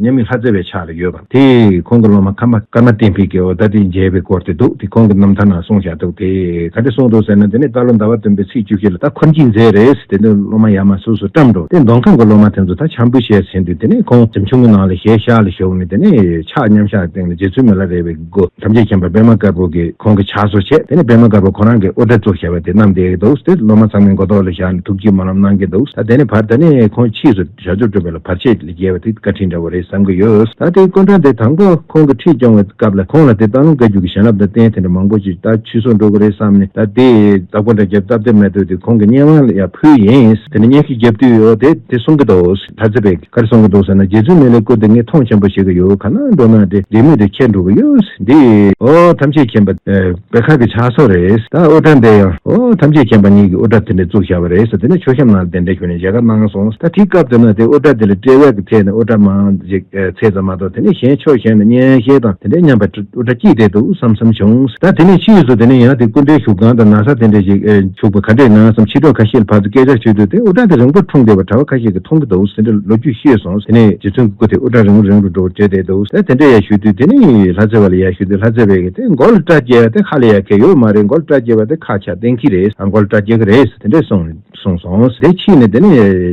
མཉམ་མེད་ལྷ་རྩེ་བའི་ཕྱག་ལ་ཡོད་པ། དེ་ཁོང་གི་སློབ་མ་ཁམས་པ་ཀརྨ་བསྟན་འཕེལ་གྱིས་འོ་ད་དེ་མཇལ་བའི་སྐོར་དེ་འདུག་དེ་ཁོང་གི་རྣམ་ཐར་ནང་གསུངས་བཞག་འདུག་དེ་ག་འདྲ་གསུངས་འདུག་ཟེར་ན། དེ་ནས་རྟ་ལོ་ཟླ་བ་བདུན་པའི་ཚེས་བཅུ་བཞི་ལ་ད་འཁོར་འགྱིག་མཛད་རེད་ཟེར། དེ་འདྲ་སློབ་མ་ཡར་མར་སོ་སོ་བཀྲམ་འགྲོ། དེ་མདོ་ཁམས་ཀྱི་སློབ་མ་དེ་ཚོ་ད་འཆམ་པོ་བྱས་ཟིན་དུས་དེ་ནས་ཁོང་གཟིམ་ཆུང་གི་ནང་ལ་ཞལ་ཤར་ལ་བཞུགས་ནས་དེ་ནས་ཕྱག་མཉམ་བཞག་སྟེང་ལ་རྗེ་བཙུན་མི་ལ་རས་པའི་སྐུ་ཐམས་ཅད་མཁྱེན་པ་པདྨ་དཀར་པོ་གིས་ཁོང་གི་ཕྱག་བཟོ་བྱས། དེ་ནས་པདྨ་དཀར་པོ་ཁོ་རང་གིས་དབུ་སྐྲ་བཙུགས་བཞག་པ་དེ་བསྣམས་བསྡད་ཀྱི་འདུག་དེ་སློབ་མ་ཚང་མའི་མགོ་ཐོག་ལ་བཞག་ནས་ཐུགས་རྗེ་སྨོན་ལམ་གནང་གི་འདུག་ད་དེ་ནས་བར་དེ་ནས་ཁོང་ཕྱིས་སུ་བྱང་ཆུབ་སྒྲུབ་པ་ལ་བར་ཆད་ལས་རྒྱལ་བ་དེ་བཀའ་དྲིན་འདྲ་བོ་རེད་བསམ་གྱི་ཡོད། ད་དེ་སྐུ་འདྲ་དེ་དང་པོ་ཁོང་གིས་ཁྲིད་སྐྱོང་བའི་སྐབས་ལ་ཁོང་ལ་དེ་སྟག་ལུང་བཀའ་བརྒྱུད་ཀྱི་བྱིན་རླབས་དང་རྟེན་དེ་འདྲ་མང་པོ་ཅིག་ད་ཆུད་སོང་འགྲོ་གི་རེད་བསམ་ནས། ད་དེ་སྟག་པོ་འདྲ་རྒྱབ་སྟབས་བདེ་མེད་དུས་དེ་ཁོང་གི་སྙན་དབང་ལ་ཡང་ཕུལ་ཡིན། དེ་ནས་སྙན་ཞུ་རྒྱབ་དུས་འོ་དེ་དེ་གསུང་གི་འདུག་ལྷ་རྩེ་བས། ག་རེ་གསུང་གི་འདུག་ཟེར་ན། རྗེ་བཙུན་མི་ལའི་སྐུ་འདི་ངས་མཐོང་ཆེན་པོ་ཞིག་གི་ཡོད། ག་ན་འགྲོ་ན་དེ་ལྡེ་མིག་དེ་ཁྱེར་འགྲོ་གི་ཡོད། འདི་འོ་ཐམས་ཅད་མཁྱེན་པ་ཨ་པད་དཀར་གྱི་ཕྱག་སྲོལ་རེད། ད་དབུ་སྐྲ་འདི་ཡང་འོ་ཐམས་ཅད་མཁྱེན་པ་ཉིད་ཀྱི་དབུ་སྐྲ་དེ་འདྲ་བཙུགས་བཞག་པ་རེད་ཟེར། དེ་ནས་མཆོད་བཤམས་ནང་ལ་གདན་འདྲེན་ཞུས་ནས་མཇལ་ཁ་གནང་སོང་། ད་དེའི་སྐབས་དེ་ན་དེ་དབུ་སྐྲ་དེ་ལ་དཔྲལ་བའི་གི་ཐད་ནས་དབུ་སྐྲ་མང་ཅིག་ཨ་ཚད་ཙམ་མ་གཏོགས། དེ་ནས་གཞན་ཕྱོགས་གཞན་ལ་སྙན་ཤལ་དང་དེ་འདྲའི་མཉམ་པ་དབུ་སྐྲ་སྐྱེས་བསྡད་འདུག་བསམ་བསམ་བྱུང་། ད་དེ་ནས་ཕྱིས་སུ་དེ་ནས་ཡང་དེ་སྐུ་འདྲའི་བཞུགས་ཁང་དང་ན་བཟའ་དེ་འདྲ་ཞིག་ཨེ་བྱུག་པ་ག་འདྲས་གནང་བསམ། ཕྱི་དྲོ་ཁ་ཤས་ལ་ཕར་ཚུར་སྐད་ཆ་ཞུས་དུས་དེ་དབུ་སྐྲ་དེ་རིང་པོ་འཁྲུངས་བསྡད་པ་གྲྭ་པ་ཁ་ཤས་ཀྱིས་མཐོང་གི་འདུག་ཟེར་འདྲ་ལོ་རྒྱུས་བཤད་སོང་། དེ་ནས་རྗེ་བཙུན་གྱི་སྐུ་དེ་དབུ་སྐྲ་རིང་པོ་རིང་པོ་འགྲོ་བྱས་བསྡད་འདུག་ཟེར་དེ་འདྲ་ཡང་ཞུས་དུས། དེ་ནས་ལྷ་རྩེ་བ་ལ་ཡང་ཞུས་དུས་ལྷ་རྩེ་བས་ཀྱིས་དེ་མགོ་ལ་སྐྲ་སྐྱེ་བ་དེ་ཧ་ལས་ཡ་གལ་ཡོད་མ་རེད། མགོ་ལ་སྐྲ་སྐྱེ་བ་དེ་ཁག་ཆགས་གཏན་འཁེལ་རེད། ཨ་མགོ་ལ་སྐྲ་སྐྱེ་གི་རེད་ཟེར་དེ་འདྲས་གསུངས་གསུངས་སོང་། དེ་ཕྱིས་ནས་དེ་ནས་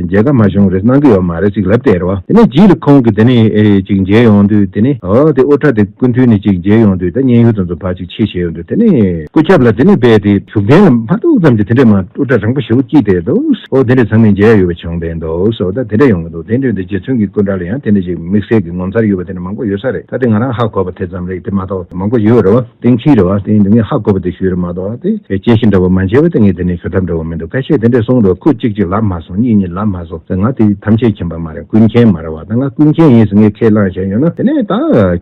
མཇལ་ཁ་མ་བྱུང་རེད། གནང་གི་ཡོད་མ་རེད་ཅིག་ལབ་བསྡད་རེད་བ། དེ་ནས་རྗེས་ལ་ཁོང་གིས་དེ་ནས་ཨེ་ཅིག་མཇལ་ཡོང་དུས་དེ་ནས་འོ་དེ་དབུ་སྐྲ་དེ་སྐུ་མདུན་ནས་ཅིག་མཇལ་ཡོང་དུས། ད་མཉན་ཡོད་དེ་ཚོ་ཕར་ཅིག་ཕྱི་བྱས་ཡོང་དུས། དེ་ནས་སྐུ་ཁྱབ་ལ་དེ་ནས་རྦད་དེ་བཞུགས་གདན་ལ་མ་གཏོགས་ཙམ་གྱི་དེ་འདྲས་མ་དབུ་སྐྲ་རིང་པོ་ཞེ་པོ་སྐྱེས་བསྡད་འདུག་འོ་དེ་འདྲས་ཚང་མས་མཇལ་ཡོད་པ་བྱུང་བསྡད་འདུག་འོ་ད་དེ་འདྲས་ཡོང་གི་འདུག་དེ་འདྲས་དེ་རྗེ་བཙུན་གྱི་སྐུ་འདྲ་ལ་ཡང་དེ་འདྲས་ཅིག་དམིགས་བསལ་གྱི་ངོ་མཚར་ཡོད་པ་དེ་འདྲས་མང་པོ་ཡོད་ས་རེད། ད་དེ་ང་རང་ཧ་གོ་བ་དེ་ཙམ་རེད། དེ་མ་གཏོགས་མང་པོ་ཡོད་རེད་བ། གཏན་འཁེལ་རེད་བ། དེ་ཡིན་དུས་ངས་ཧ་གོ་བ་དེ་ཞུས་རེད་མ་གཏོགས། དེ་དཔྱད་གཞི་འདྲ་བོ་མ་མཇལ་བ་དེ་ངས་དེ་ནས་ཞུ་ཐབས་འདྲ་བོ་མི་འདུག་ཁ་ཤས་དེ་འདྲས་གསུངས་འདུག་ཁོས་གཅིག་གཅིག་ལབ་མ་སོང་། གཉིས་གཉིས་ལབ་མ་སོང་ཟེར། ང་དེ་ཐམས་ཅད་མཁྱེན་པ་མ་རེད། ཀུན་མཁྱེན་མ་རེད་བ། ད་ང་ཀུན་མཁྱེན་ཡིན་ཟེར་ངས་ཁས་བླངས་བྱས་ཡོད་ན། དེ་ནས་ད་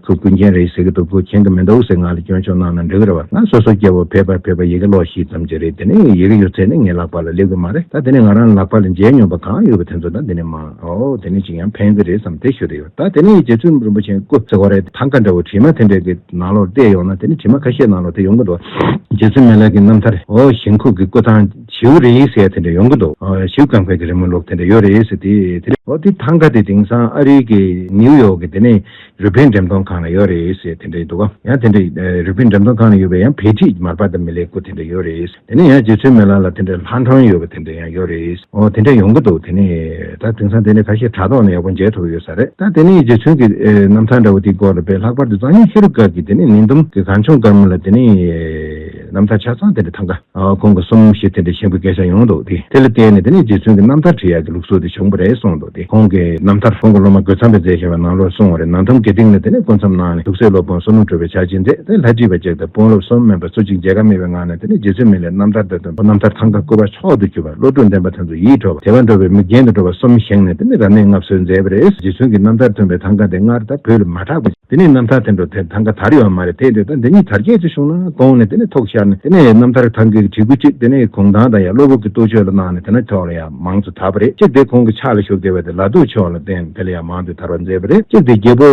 ཁོ་ཀུན་མཁྱེན་རེད་ཟེར་གི་འདུག་ཁོ་མཁྱེན་གི་མི་འདུག་ཟེར་ང་ལ་སྐྱོན་ཆོག་གནང་ན་འགྲིག་གི་རེད་བ། ང་སོ་སོ་སྐྱེ་བོ་ཕལ་པ་ཕལ་པ་ཡི་གེ་ཀློག་ཤེས་ཙམ་ཅིག་རེད། དེ་ནས་ཡི་གེ་ཡོད་ཚད་ནི་ངའི་ལག་པ་ལ་སླེབས་གི་མ་རེད། ད་དེ་ནས་ང་རང་ལག་པ་ལ་མཇལ་མྱོང་པ་གང་ཡོད་པ་དེ་ཚོ་ད་དེ་ནས་མ་ཨོ་དེ་ནས་ཅིག་ཡང་ཕན་གི་རེད་བསམ་དེ་ཞུ་དེ་ཡོད། ད་དེ་ནས་རྗེ་བཙུན་རིན་པོ་ཆེའི་སྐུ་ཟེར་བ་རེད། ཐང་ག་འདྲ་བོ་དྲི་མ་དེ་འདྲ་གི་ནང་ལོགས་བལྟས་ཡོང་ན་དེ་ནི་དྲི་མ་ཁ་ཤས་ནང་ལོགས་དེ་ཡོང་གི་འདུག་རྗེ་བཙུན་མི་ལ་གི་རྣམ་ཐར་འོ་ཞིང་ཁུག་གི་སྐུ་ཐང་བྱིའུ་རི་ཟེར་དེ་འདྲ་ཡོང་གི་འདུག་ཨ་བྱིའུ་རྐང་པའི་གི་རི་མོ་ལོག་དེ་འདྲ་ཡོད་རེད་ཟེར་དེ་དེ་འོ་དེ་ཐང་ག་དེ་དེང་སང་ཨ་རིའི་གི་ནིའུ་ཡོག་གི་དེ་ནས་རུས་སྦལ་འགྲེམས་སྟོན་ཁང་ལ་ཡོད་རེད་ཟེར་དེ་འདྲ་འདུག་ཡང་དེ་འདྲ་རུས་སྦལ་འགྲེམས་སྟོན་ཁང་ལ་ཡོད་པའི་ཡང་བེ་ཁྲིད་མར་པ་དང་མི་ལའི་སྐུ་དེ་འདྲ་ཡོད་རེད། དེ་ནས་ཡང་རྗེ་བཙུན་མི་ལ་ལ་དེ་འདྲའི་ལྷ་མགྲོན་ཡོད་པ་དེ་འདྲ་ཡང་ཡོད་རེད། འོ་དེ་འདྲ་ཡོང་གི་འདུག་དེ་ནས་ད་དེང་སང་དེ་འདྲ་ཁ་ཤས་དྲ་ཐོག་ནས་ཡག་པོ་མཇལ་ཐུབ་ཡོད་ས་རེད། ད་དེ་ནས་རྗེ་བཙུན་གྱི་ཨེ་རྣམ་ཐར་འདྲ་བོ་དེའི་སྐོར་ལ་དཔེ་ལྷག་པར་དུ་གཙང་ཡང་ཧེ་རུ་ཀ་གི་དེ་ནས་ནི་འདུམ་གྱི་གངས་ལྗོངས་སྐར་མ་ལ་དེ་ནས་ རྣམ་ཐར་ཆ་ཚང་དེ་འདྲ་ཐང་ག་ཨ་ཁོང་གི་གསུམ་བཞི་དེ་འདྲ་ཤེས་དགོས་སྐད་ཆ་ཡོང་འདུག་དེ་དེ་ལ་བརྟེན་ནས་དེ་ནས་རྗེ་བཙུན་གྱི་རྣམ་ཐར་བྲིས་ཡག་གི་ལུགས་སྲོལ་དེ་བྱུང་བ་རེད་གསུངས་འདུག་དེ་ཁོང་གི་རྣམ་ཐར་ཁོང་གི་སློབ་མ་རྒོད་ཚང་པའི་མཛད་བཞག་པའི་ནང་ལོགས་གསུངས་པ་རེད། ནང་དམ་དགེ་སྡིག་ནི་དེ་ནས་སྐུ་མཚམས་གནང་ནས་ཐུགས་སྲས་སློབ་དཔོན་བསོད་ནམས་གྲུབ་པའི་ཕྱག་རྗེས་མཛད་དེ། ལྷ་བྲིས་པ་གཅིག་དང་དཔོན་སློབ་གསུམ་མིན་པ་སུ་གཅིག་མཇལ་ཁ་མེད་པའི་ངང་ནས་དེ་ནས་རྗེ་བཙུན་མི་ལའི་རྣམ་ཐར་དེ་དང་རྣམ་ཐར་ཐང་ག་བསྐུལ་བ་མཆོག་ཏུ་གྱུར་པ། བློ་གྲོས་ལྡན་པ་དེ་ཚོ་ཡིད་འཕྲོག་པ་དད་པ་འགྲོ་བའི་མིག་རྒྱན་དུ་འགྲོ་བ་གསུམ་བཞེངས་ནས་དེ་ནས་རབ་གནས་བསྔགས་གསོལ་མཛད་པ་རེད། རྗེ་བཙུན་གྱི་རྣམ་ཐར་ཐོན་པའི་ཐང་ག་དེ་སྔར་ད་བོད་ལ་མ་གྲགས་པ། དེ་ནས་རྣམ་ཐར་དེ་འགྲོ་དེ་ཐང་ག་དར་ཡོད་མ་རེད། དེ་འདྲ་ད་འདི་གཉིས་དར་རྒྱས་ཅིག་བྱུང་ན་གོང་ནས་དེ་ནས་ཐོག་ཤར་ནས་དེ་ནས་རྣམ་ཐར་ཐང་གའི་བྲིས་སྐུ་གཅིག་དེ་ནས་གུང་ཐང་དང་ཡང་སློབ་བུ་གི་གཏོ་ཆོས་ལ་གནང་ནས་དེ་ནས་ཐོག་ལ་ཡང་མང་དུ་དར་བ་རེད། གཅིག་དེ་ཁོང་གི་ཕྱག་ལ་ཞུགས་བསྡད་པ་དེ་ལ་དྭགས་ཕྱོགས་ལ་བརྟེན་དེ་ལ་ཡང་མང་དུ་དར་བ་མཛད་པ་རེད། གཅིག་དེ་རྒྱལ་པོ་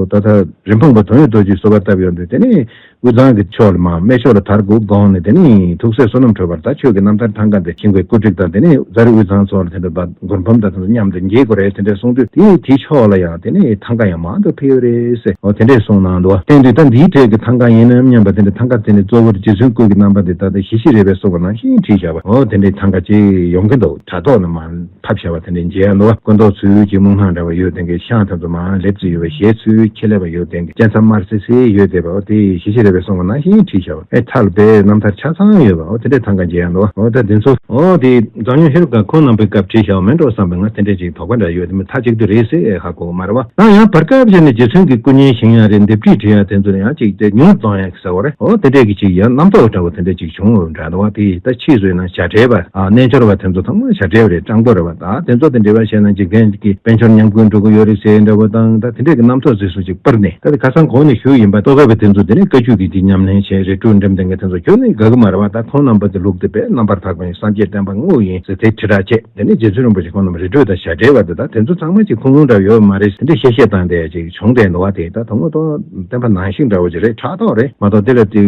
ད་ལྟ་རིན་སྤུངས་པ་དོན་ཡོད་རྡོ་རྗེས་གསོལ་བ་བཏབ་ཡོང་དུས་དེ་ནས་དབུས་གཙང་གི་ཕྱོགས་ལ་མར་སྨད་ཕྱོགས་ལ་དར་དགོས་དགོངས་ནས་དེ་ནས་ཐུགས་སྲས་བསོད་ནམས་གྲུབ་པར་ད་ཆོས་ཀྱི་རྣམ་ཐར་ཐང་ག་འདི་ཤིང་ཀུན་གྱི་བཀོད་སྒྲིག་དང་དེ་ནས་རྫ་རི་དབུས་གཙང་ཕྱོགས་ལ་དེ་འདྲ་མགུར་འབུམ་དང་དེ་ཚོ་མཉམ་དུ་འགྱེད་དགོས་རེད་དེ་འདྲ་གསུངས་དུས་དེ་དེའི་ཕྱོགས་ལ་ཡང་དེ་ནས་ཐང་ག་ཡང་མང་དུ་ཕེབས་རེད་ཟེར། འོ་དེ་འདྲས་གསུངས་གནང་འདུག་བསྟན་དུས་ད་འདིའི་གྲས་ཀྱི་ཐང་ག་ཡིན་ནམ་སྙམ་པ་དེ་འདྲ་ཐང་ག་དེ་ནས་གཙོ་བོར་རྗེ་བཙུན་སྐུ་གི་རྣམ་པ་འདི་ད་ལྟ་ཞི་ཞི་རེད་པས་གསུངས་པ་ནང་བཞིན་བྲིས་བཞག་པ། འོ་དེ་འདྲས་ཐང་ག་ཅིག་ཡོང་གི་འདུག་དྲ་ཐོག་ནས་མར་ཕབ་བཞག་པ་དེ་འདྲས་མཇལ་འདུག་སྐུ་མདོག་ཚུལ་གྱི་སྨུག་ནག་འདྲ་བ་ཡོད་དེ་འདྲའི་ཤང་དེ་ཚོ་མར་ལེབ་ཙི་ཡོད་པ། ཞལ་ཚུལ་ཁྱི་ལེབ་པ་ཡོད་དེ་འདྲའི་སྤྱན་ཚ་དམར་སི་སི་ཡོད་དེ་བ། འོ་དེ་ཞི་ཞི་རེད་པས་གསུངས་པ་ནང་བཞིན་བྲིས་བཞག་པ། ཨེ་མཐའ་ལ་དཔེ་རྣམ་ཐར་ཆ་ཚང་ཡོད་པ། འོ་དེ་འདྲས་ཐང་ག་མཇལ་འདུག་འོ་ད་དེ་ཚོ་འོ་དེ་འཛམ་གླིང་ཧེ་རུ་ཀ་ཁོང་རྣམ་པའི་སྐབས་བྲིས་བཞག་པ་མིན་འགྲོ་བསམ་པའི་ང་དེ་འདྲས་ཅིག་དོགས་པ་འདྲ་ཡོད་དེ་མི་མཐའ་གཅིག་ཏུ་རེད་ཟེར་ཧ་གོ་གི་མ་རེད་བ། ད་ཡང་བར་སྐབས་ཅིག་ནས་རྗེ་བཙུན་གྱི་སྐུ་བརྙན་བཞེངས་ཡ་རེད། ལྡེབས་བྲིས་བྲིས་ཡ་དེ་ཚོ་ལ་ཡང་ཅིག་དེ་མྱུར་བཏང་ཡ་གི་ཟེར་བ་རེད། འོ་དེ་འདྲས་ཀྱི་ཅིག་ཡང་རྣམ་རྟོག་འདྲ་བོ་དེ་འདྲས་ཅིག་བྱུང་བ་འདྲ་འདུག་བ། དེ་ད་ཕྱིས་སུ་ཡིན་ན་བྱ་བྲལ་བ་ཨ་རྣལ་འབྱོར་བ་དེ་ཚོ་ཚང་མ་བྱ་བྲལ་བ་རེད། སྤྲང་པོ་རེད་བ། ད་དེ་ཚོ་དེ་འདྲས་བ་བྱས་ན་འཇིག་རྟེན་གྱི་དཔལ་འབྱོར་ཉམས་རྒུད་འགྲོ་གི་ཡོད་རེད་ཟེར་འདྲ་བོ་དང་ད་དེ་འདྲས་ཀྱི་རྣམ་རྟོག་ཚིགས་སུ་ཅིག་སྤར་ནས། ད་དེ་ཁ་སང་གོང་ནས་ཞུས་ཡིན་པ་རྟོགས་པ་དེ་ཚོ་དེ་ནས་བཀའ་བརྒྱུད་ཀྱི་དེ་ཉམས་ལེན་བྱས་རེ་དྲུག་འགྲེམས་སྟོན་གྱི་དེ་ཚོ་ཁྱོན་ནས་དགའ་གི་མ་རེད་བ། ད་ཁོང་རྣམ་པ་དེ་ལུགས་དེ་དཔེ་རྣམ་པར་དག་པ་ཡིན། སངས་རྒྱས་བསྟན་པ་དངོས་ཡིན་ཟེར་དེ་དྲིལ་བསྒྲགས་བྱས། དེ་ནས་རྗེ་བཙུན་རིན་པོ་ཆེ་ཁོང་རྣམས་རི་ཁྲོད་དང་བྱ་བྲལ་བ་དེ་དག་དེ་ཚོ་ཚང་མ་ཅིག་ཁུངས་ལུང་འདྲ་ཡོད་མ་རེད་དེ་འདྲ་བཤད་བཤད་བཏང་བསྡད་ཅིག་བྱུང་བསྡད་འདུག་བ། དེ་ད་དུང་ངོ་ཐོག་བསྟན་པ་ནང་བཞིན་འདྲ་བོ་ཅིག་རེད། ཕྲག་དོག་རེད་མ་གཏོགས་དེ་ལ་དེ་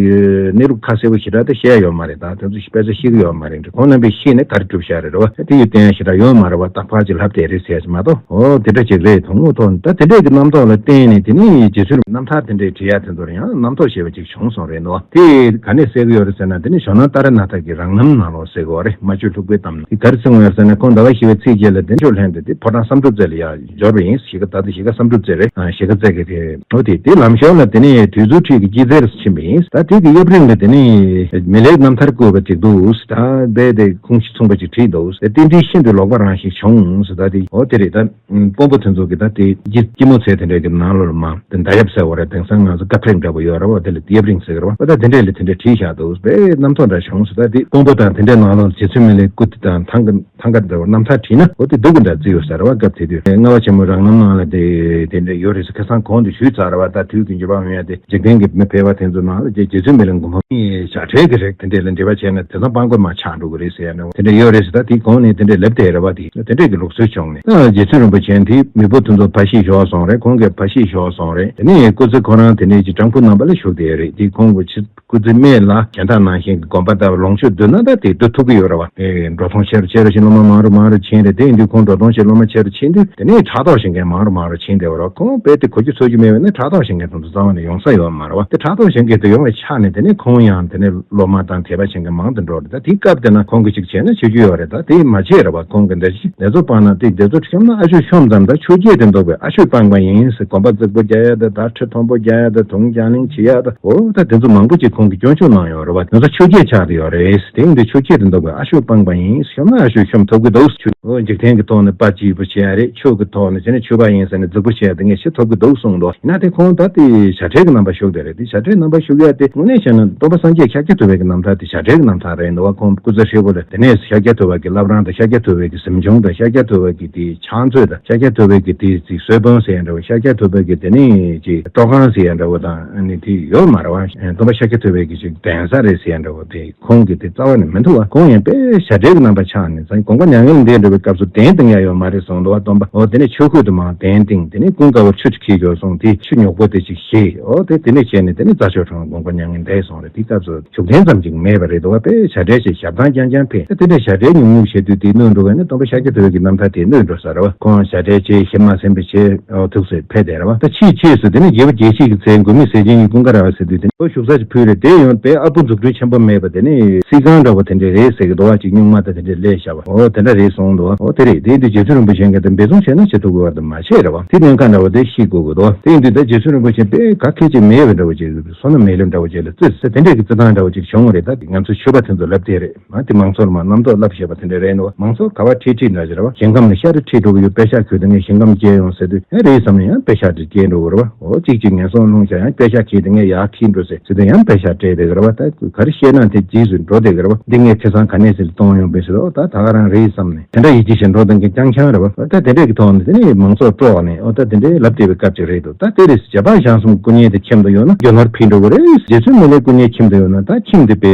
གནས་ལུགས་ཁ་གསལ་པོ་ཞེ་དྲག་ད་བཤད་ཡ་ཡོད་མ་རེད། ད་དེ་ཚོ་དཔེ་ཆ་ཤེས་ཀྱི་ཡོད་མ་རེད། ཁོང་རྣམ་པས་ཤེས་ནས་ག་རེ་སྒྲུབ་བཞག་རེད་རེད་བ། དེ་ཡི་བསྟན་ཡ་ཞེ་དྲག་ཡོད་མ་རེད་བ། རྟག་པར་ཅིག་ལྷབ་བསྡད་རེད་ཟེར་ཡ་ཅིག་མ་གཏོགས། འོ་དེ་འདྲ་ཅིག་རེད། དུང་ངོ་ཐོག་ནས་ད་དེ་འདྲས་ཀྱི་རྣམ་རྟོག་ལ་བརྟེན་ནས་དེ་ནས་རྗེ་བཙུན་རྣམ་ཐར་དེ་འདྲས་བྲིས་ཡ་དེ་ཚོར་ཡང་རྣམ་རྟོག་ཞེས་པ་ཅིག་བྱུང་སོང་རེད་འདུག་དེ་ག་ནས་གསལ་གི་ཡོད་རེད་ཟེར་ན། དེ་ནི་ཞོ་ནང་ཏཱ་ར་ནཱ་ཐ་གི་རང་རྣམ་ནང་ལོགས་གསལ་གི་ཡོད་རེད། མ་བཅོས་ལྷུག་པའི་གཏམ་ནང་དེ་ག་རེ་གསུངས་ཡོད་ཟེར་ན། ཁོང་ཟླ་བ་བཞི་པའི་ཚེས་བརྒྱད་ལ་བདེ་མཆོག་ལྷན་དུ་དེ་ཕོ་བྲང་བསམ་གྲུབ་རྩེ་ལ་ཡར་འབྱོར་བ་ཡིན། གཞིས་ཀ་ད་ལྟ་གཞིས་ཀ་བསམ་གྲུབ་རྩེ་རེད། ཨ་གཞིས་ཀ་རྩེ་གི་དེ་འོ་དེ་དེ་ལམ་ཞོར་ལ་དེ་ནས་དུས་ཚོད་ཁྲིད་ཀྱི་སྐྱིད་ཚལ་ཕྱིན་པ་ཡིན། ད་དེ་གི་གཡབ་རིང་ལ་དེ་ནས་མི་ལའི་རྣམ་ཐར་བཀོད་པ་ཅིག་འདུག་ད་རྦད་དེ་ཁུངས་མཚུངས་པ་ཅིག་བྲིས་འདུག་རྟེན་འབྲེལ་ཤིན་ཏུ་ལོག་པ་རང་ཞིག་བྱུང་ཟེར། ད་དེ་འོ་དེ་རེད། ད་དཔོན་པོ་དེ་ཚོ་གི་ད་དེ་སྐྱི་སྐྱི་མོ་ཚལ་དེ་འདྲ་གི་ནང་ལོགས་ལ་མ་དེ་མདའ་གཡབ་ཟེར་བ་རེད། དེང་སང་ང་ཚོ་ཀ་ཕེབས་འདྲ་པོ་ཡོད་རེད་བ། དེ་ལ་གཡབ་རིང་ཟེར་གི་རེད་བ། ད་དེ་འདྲས་ལ་དེ་འདྲས་བྲིས་བཞག་འདུག་དཔེ་རྣམ་རྟོག་འདྲ་བྱུང་ཟེར། ད་དེ་དཔོན་པོ་དང་དེ་འདྲས་ནང་ལོགས་རྗེ་བཙུན་མི་ལའི་སྐུ་དེ་དང་ཐང་གི་ཐང་ག་འདྲ་བོ་རྣམ་ཐར་བྲིས་ན་འོ་དེ་སྡུག་གི་འདྲ་བརྩི་ཡོད་ཟེར་བ། སྐབས་དེ་དུས་ལྔ་པ་ཆེན་མོ་རང་རྣམ་ནང་ལ་དེ་དེ་འདྲ་ཡོད་རེད་ཟེར། ཁ་སང་གོང་དུ་ཞུས་ཚར་བ། ད་དུས་ཀྱི་འགྱུར་བ་འོང་ཡ་དེ་འཇིག་རྟེན་གྱི་མི་ཕལ་བ་དེ་ཚོ་ནང་ལ་རྗེ་རྗེ་བཙུན་མི་ལའི་མགོན་པོ་བྱ་བྲལ་གྱི་རིགས་དེ་འདྲས་ལ་འབྲེལ་བ་བྱས་ན་དེང་སང་སྤྲང་པོ་མར་ཆགས་འགྲོ་གི་རེད་ཟེར་ཡ་འདྲ་བོ་དེ་འདྲ་ཡོད་རེད་ཟེར། ད་དེ་གོང་ནས་དེ་འདྲས་ལབ་བསྡད་རེད་བ། དེ་དེ་འདྲས་ཀྱི་ལུགས་སྲོལ་བྱུང་ནས། ད་རྗེ་བཙུན་རིན་པོ་ཆེ་དེ་མེས་པོ་དེ་ཚོ་ཕ་གཞིས་ཤོར་སོང་རེད། ཁོང་གི་ཕ་གཞིས་ཤོར་སོང་རེད། དེ་ནས་སྐུ་ཚེ་ཁོ་རང་དེ་འདྲས་ཀྱི་སྤྲང་པོ་རྣམ་པ་ལ་བཞུགས་བསྡད་ཡོད་རེད། དེ་ཁོང་གི་ཕྱི་སྐུ་ཚེ་སྨད་ལ་གཞན་དག་ནང་བཞིན་གྱི་དགོན་པ་དང་ལོངས་སྤྱོད་བསྡུ་ན་ད་དེ་བསྡུ་ཐུབ་ཀྱི་ཡོད་རེད་བ། དེ་འགྲོ་སོང་ཆེ་རུ་ཆེ་རུ་ཕྱིན། སློབ་མ་མང་རུ་མང་རུ་ཕྱིན་རེད། དེ་ཡིན་དུས་ཁོང་འགྲོ་སོང་ཆེ་སློབ་མ་ཆེ་རུ་ཕྱིན་དུས་དེ་ནས་ཕྲག་དོག་བྱེད་མཁན་མང་རུ་མང་རུ་ཕྱིན་བསྡད་པ་རེད། ཁོང་རྦད་དེ་གོ་རྒྱུ་ཚོར་རྒྱུ་མེད་པ་ནི་ཕྲག་དོག་བྱེད་མཁན་དེ་ཚོ་རྩ་བ་ནས་ཡོང་ས་ཡོད་མ་རེད་བ། དེ་ཕྲག་དོག་བྱེད་མཁན་དེ་ཡོང་བའི་ཆ་ནས་དེ་ནས་ཁོང་ཡང་དེ་ནས་སློབ་མ་དང་དད་པ་བྱེད་མཁན་མང་དུ་འགྲོ་རེད། ད་དེའི་སྐབས་དེ་ན་ཁོང་གིས་ཅིག་བྱས་ན་བྱེད་རྒྱུ་ཡོད་རེད། ད་དེ་མ་བྱས་རེད་བ། ཁོང་གིས་འདི་འདི་ཚོ་སྤང་ན་དེ་འདི་ཚོ་ཤོམ་ན་ཨ་ཆོས་ཤོམ་ཙམ། ད་ཆོས་བརྒྱད་དེ་འདུག་པས་ཨ་ཆོས་སྤངས་པ་ཡིན་ཟེར། དགོན་པ་རྫིག་པོ་རྒྱག་ཡ་དང་ད་ཁྲི་མཐོན་པོ་རྒྱག་ཡ་དང་དུང་རྒྱང་གླིང་བྱེད་ཡ་དང་འོ་ད་དེ་ཚོ་མང་པོ་ཅིག་ཁོང་གིས་སྐྱོན་བརྗོད་གནང་ཡོད་རེད་བ། ང་ཚོ་ཆོས་བརྒྱད་ཆགས་བསྡད་ཡོད་རེད། དེ་ཡིན་དུས་ཆོས་བརྒྱད་དེ་འདུག་པས་ཨ་ཆོས་སྤངས་པ་ཡིན། ཤོམ་ན་ཨ་ཆོས་ཤོམ་ཐུབ་ཀྱི་འདུག་འོ་འཇིག་རྟེན་གྱི་ཐོག་ནས་དཔའ་སྐྱིད་པོ་བྱེད་ཡ་རེད། ཆོས་ཀྱི་ཐོག་ནས་བྱས་ན་ཆོས་པ་ཡིན་ཟེར་ནས་རྫིག་པོ་བྱེད་ཡ་དེ་ངས་ཤི་ཐུབ་ཀྱི་འདུག་གསུངས་འདུག་ཡིན་ན་དེ་ཁོང་ད་དེ་བྱ་བྲལ་གྱི་རྣམ་པ་ཞུགས་བསྡད་རེད། དེ་བྱ་བྲལ་རྣམ་པ་ཞུགས་ཡ་དེ་དངོས་གནས་བྱས་ན་སྟོན་པ་སངས་རྒྱས་ཤཱཀྱ་ཐུབ་པའི་གི་རྣམ་ཐར་དེ་བྱ་བྲལ་གྱི་རྣམ་ཐར་རེད་འདུག་བ། ཁོང་སྐུ་ཚེ་ཧྲིལ་པོ་ལ་དེ་ནས་ཤཱཀྱ་ཐུབ་པ་གི་བླ་བྲང་དང་ཤཱཀྱ་ཐུབ་པའི་གི་གཟིམ་ཆུང་དང་ཤཱཀྱ་ཐུབ་པ་གི་དེ་ཕྱག་མཛོད་དང་ཤཱཀྱ་ཐུབ་པའི་གི་དེ་ཅིག་གསོལ་དཔོན་ཟེར་ཡ་འདྲ་བོ། ཤཱཀྱ་ཐུབ་པའི་གི་དེ་ནས་ཅིག་སྤྲོ་ཁང་ཟེར་ཡ་འདྲ་བོ་དང་ཨ་ནི་དེ་ཡོད་མ་རེད་བ། སྟོན་པ་ཤཱཀྱ་ཐུབ་པའི་གི་ཅིག་གདན་ས་རེད་ཟེར་ཡ་འདྲ་བོ་དེ། ཁོང་གིས་དེ་རྩ་བ་ནས་མི་འདུག་བ། ཁོང་ཡང་དཔེ་བྱ་བྲལ་གྱི་རྣམ་པ་ཆགས་ནས་ཙང་དགོངས་པ་མྱ་ངན་ལས་འདས་འགྲོ་བའི་སྐབས་སུ་གདན་བཏིང་ཡ་ཡོད་མ་རེད་གསུངས་འདུག་བ། སྟོན་པ་འོ་དེ་ནས་ཆོས་གོས་དུ་མ་གདན་བཏིང་། དེ་ནས་ཀུན་དགའ་བོར་ཆུ་ཅིག་འཁྱེར་འགྱོ་གསུངས། དེ་ཆུ་ཉོག་པོ་དེ་ཅིག་བཞེས། འོ་དེ་དེ་ནས་བྱས་ནས་དེ་ནས་རྩྭ་མཆོག་གྲོང་དགོངས་པ་མྱ་ངན་འདས་སོང་རེད། དེ་སྐབས་སུ་བཞུགས་གདན་ཙམ་ཅིག་མེད་པ་རེད་འདུག་བ། དཔེ་བྱ་བྲལ་ཞེས་ཞབས་ཐང་རྐྱང་རྐྱང་ཕེབས། དེ་འདྲ་བྱ་བྲལ་ཉུང་ཉུང་བྱེད་དུས་དེ་གནོད་འགྲོ་བས་ནི་སྟོན་པ་ཤཱཀྱ་ཐུབ་པའི་གི་རྣམ་ཐར་དེ་གནོད་འགྲོ་ས་རེད་བ། ཁོང་བྱ་བྲལ་བྱས་གཞི་མ་ཟིན་པའི་ཆེད་འོ་ཐུགས་སུ་ཕེབས་བསྡད་རེད་བ། ད་ཕྱིས་ཕྱིས་སུ་དེ་ནས་རྒྱལ་པོ་རྒྱལ་བྱེད་ཀྱི་ཚལ་མགོན་མེད་ཟས་སྦྱིན་གྱི་ཀུན་དགའ་ར་བ་ཟེར་དུས་དེ་ནས་ཨོ་བཞུགས་ས་ཅིག་ཕུལ་རེད། དེ་ཡང་དཔེ་ཨར་པོ་འཛུགས་སྐྲུན་ཆེན་པོ་མེད་པ་དེ་ནས་བསིལ་ཁང་འདྲ་བོ་དེ་འདྲས་རེད་ཟེར་གི་འདུག་བ། ཅིག་སྨྱུག་མ་དང་དེ་འདྲས་ལས་བཞག་པ་འོ་དེ་འདྲ་རེད་གསུངས་འདུག་བ། འོ་དེ་རེད། དེ་དུས་རྗེ་བཙུན་རིན་པོ་ཆེ་གིས་དེ་འབད་བརྩོན་བྱས་ན་བྱེད་ཐུབ་དགོས་བ་དེ་མ་བྱས་རེད་བ། དེ་གནད་འགག་འདྲ་བོ་དེ་ཤེས་དགོས་གི་འདུག་བ། དེ་ འདི་ད་རྗེ་བཙུན་རིན་པོ་ཆེ་དཔེ་ག་གེ་ཅིག་མེད་པའི་འདྲ་བོ་ཅིག་བསོད་ནམས་མེད་ལེ་འདྲ་བོ་ཅིག་ལ་བརྩིས་ཟེར་དེ་འདྲས་ཀྱི་བརྩི་སྟངས་འདྲ་བོ་ཅིག་བྱུང་བ་རེད། ད་ང་ཚོ་ཆོས་པ་དེ་ཚོ་ལབ་དེ་རེད། མ་དེ་མང་ཚོགས་ལ་མ་རྣམ་རྟོག་ལབ་ཤེས་པ་དེ་འདྲས་རེད་ནོ། མང་ཚོགས་ག་བ་ཁྲིད་ཁྲིད་འདྲ་ཅིག་རེད་བ། ཞིང་ཁམས་ལ་ཤར་ཁྲིད་འགྲོ་གི་ཡོད། པེ་ཤག་ཁྱེར་དེ་ངས་ཞིང་ཁམས་སྐྱེལ་ཡོང་ཟེར་དུས་ཨེ་རེད་བསམ་ནས་ཡང་པེ་ཤག་དེ་སྐྱེལ་འགྲོ་གི་རེད་བ། འོ་གཅིག་གཅིག་ངན་སོང་རླུང་ཤ་ཡང་པེ་ཤག་ཁྱེར་དེ་ངས་ཡར་ཁྱེར་འགྲོ་ཟེར་ཟེར་དུས་ཡང་པེ་ཤག་སྤྲད་དེ་གི་རེད་བ། ད་ག་རེ་བཤད་ན་དེ་རྗེས་སུ་འགྲོ་བསྡད་ཀྱི་རེད་བ། འདི་ངས་ཁ་སང་ག་ནས་ཟིན་གཏོང་ཡོང་པས་ཟེར། ཨོ་ད་ད་ག་རང་རེད་བསམ་ནས་དེ་འདྲ་ཡིད་ཆེས་བྱས་འགྲོ་བསྡད་མཁན་རྐྱང་རྐྱང་རེད་བ། ད་དེ་འདྲས་ཀྱི་ཐོག་ནས་དེ་ནས་མང་ཚོགས་སྤྲོ་བ་ནས་ཨོ་ད་དེ་འདྲས་ལབ་བསྡད་པའི་སྐབས་ཅིག་རེད་འདུག་ད་དེ་རེད། རྗེ་འབངས་ཞང་གསུམ་སྐུ་བརྙན་དེ་ཁྱིམ་དུ་ཡོད་ན་རྒྱ་ནོར་ཕྱིན་འགྲོ་གི་རེད། རྗེ་བཙུན་མི་ལའི་སྐུ་བརྙན་ཁྱིམ་དུ་ཡོད་ན་ད་ཁྱིམ་དེ་དཔེ་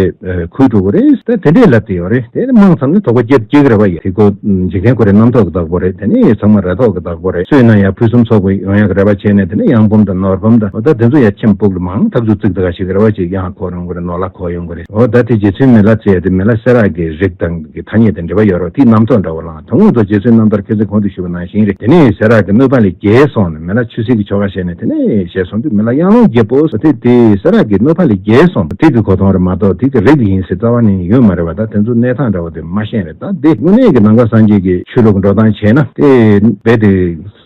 ཁུག་འགྲོ་གི་རེད། ད་དེ་འདྲས་ལབ་བསྡད་ཡོད་རེད། དེ་མང་ཙམ་ནས་དོགས་པ་སྐྱེ་སྐྱེ་གི་རེད་བ། ཡ་དེ་ཁོ་འཇིག་རྟེན་ཁོ་རའི་རྣམ་རྟོག་གི་བདག་པོ་རེད། དེ་ནས་ཚང་མ་རེ་དོགས་ཀྱི་བདག་པོ་རེད། སུ་ཡིན་ན་ཡང་ཕུན་སུམ་ཚོགས་པ་ཡོང་ཡག་གི་རེ་བ་བྱས་ནས་དེ་ནས་གཡང་འབུམ་དང་ནོར་འབུམ་དང་ཨོ་ད་དེ་ཚོ་ཡང་ཁྱིམ་ཕུག་ལ་མང་ཐབས་ཚུལ་བརྩིགས་ད་ག་ཞིག་གི་རེ་བ་ཅིག་གཡང་འཁོར་ཡོང་གི་རེད། ནོར་ལྷ་འཁོར་ཡོང་གི་རེད། ཨོ་ད་དེ་རྗེ་བཙུན་མི་ལ་ཟེར་ཡ་དེ་མི་ལ་སེ་ར་གི་རིགས་དང་གི་ཐ་སྙད་དེ་འབྲེལ་བ་ཡོད་རེད། དེའི་རྣམ་རྟོག་འདྲ་བོ་ལངས། དོན་དངོས་ཐོག་རྗེ་བཙུན་རྣམ་ཐར་ཁ་སང་གོང་དུ་ཞུས་པ་ནང་བཞིན་རེད། དེ་ནས་སེ་ར་གི་གནོད་པ་ལས་རྒྱལ་སོང་ནས་མི་ལ་ཆོས་སྲིད་ཀྱི་ཆོ་ག་བྱས་ནས་དེ་ནས་ཞེས་གསུངས་དུས་མི་ལ་གཡང་ལོང་རྒྱལ་པོ་ཟེར་དེ་དེ་སེ་ར་གི་གནོད་པ་ལས་རྒྱལ་སོང་དེ་གི་གོ་མཐོང་རེད་མ་གཏོགས་དེ་གི་རིགས་ཡིན་ཟེར་རྩ་བ་ནས་ཡོད་མ་རེད་བ། ད་དེ་ཚོ་གནས་སྟངས་འདྲ་བོ་དེ་མ་ཤེས་རེད། ད་དེ་དངོས་གནས་ཀྱི་ནང་པ་སངས་རྒྱས་ཀྱི་ཆོས་ལུགས་འགྲོ་སྟངས་བྱས་ན་དེ་རྦད་དེ་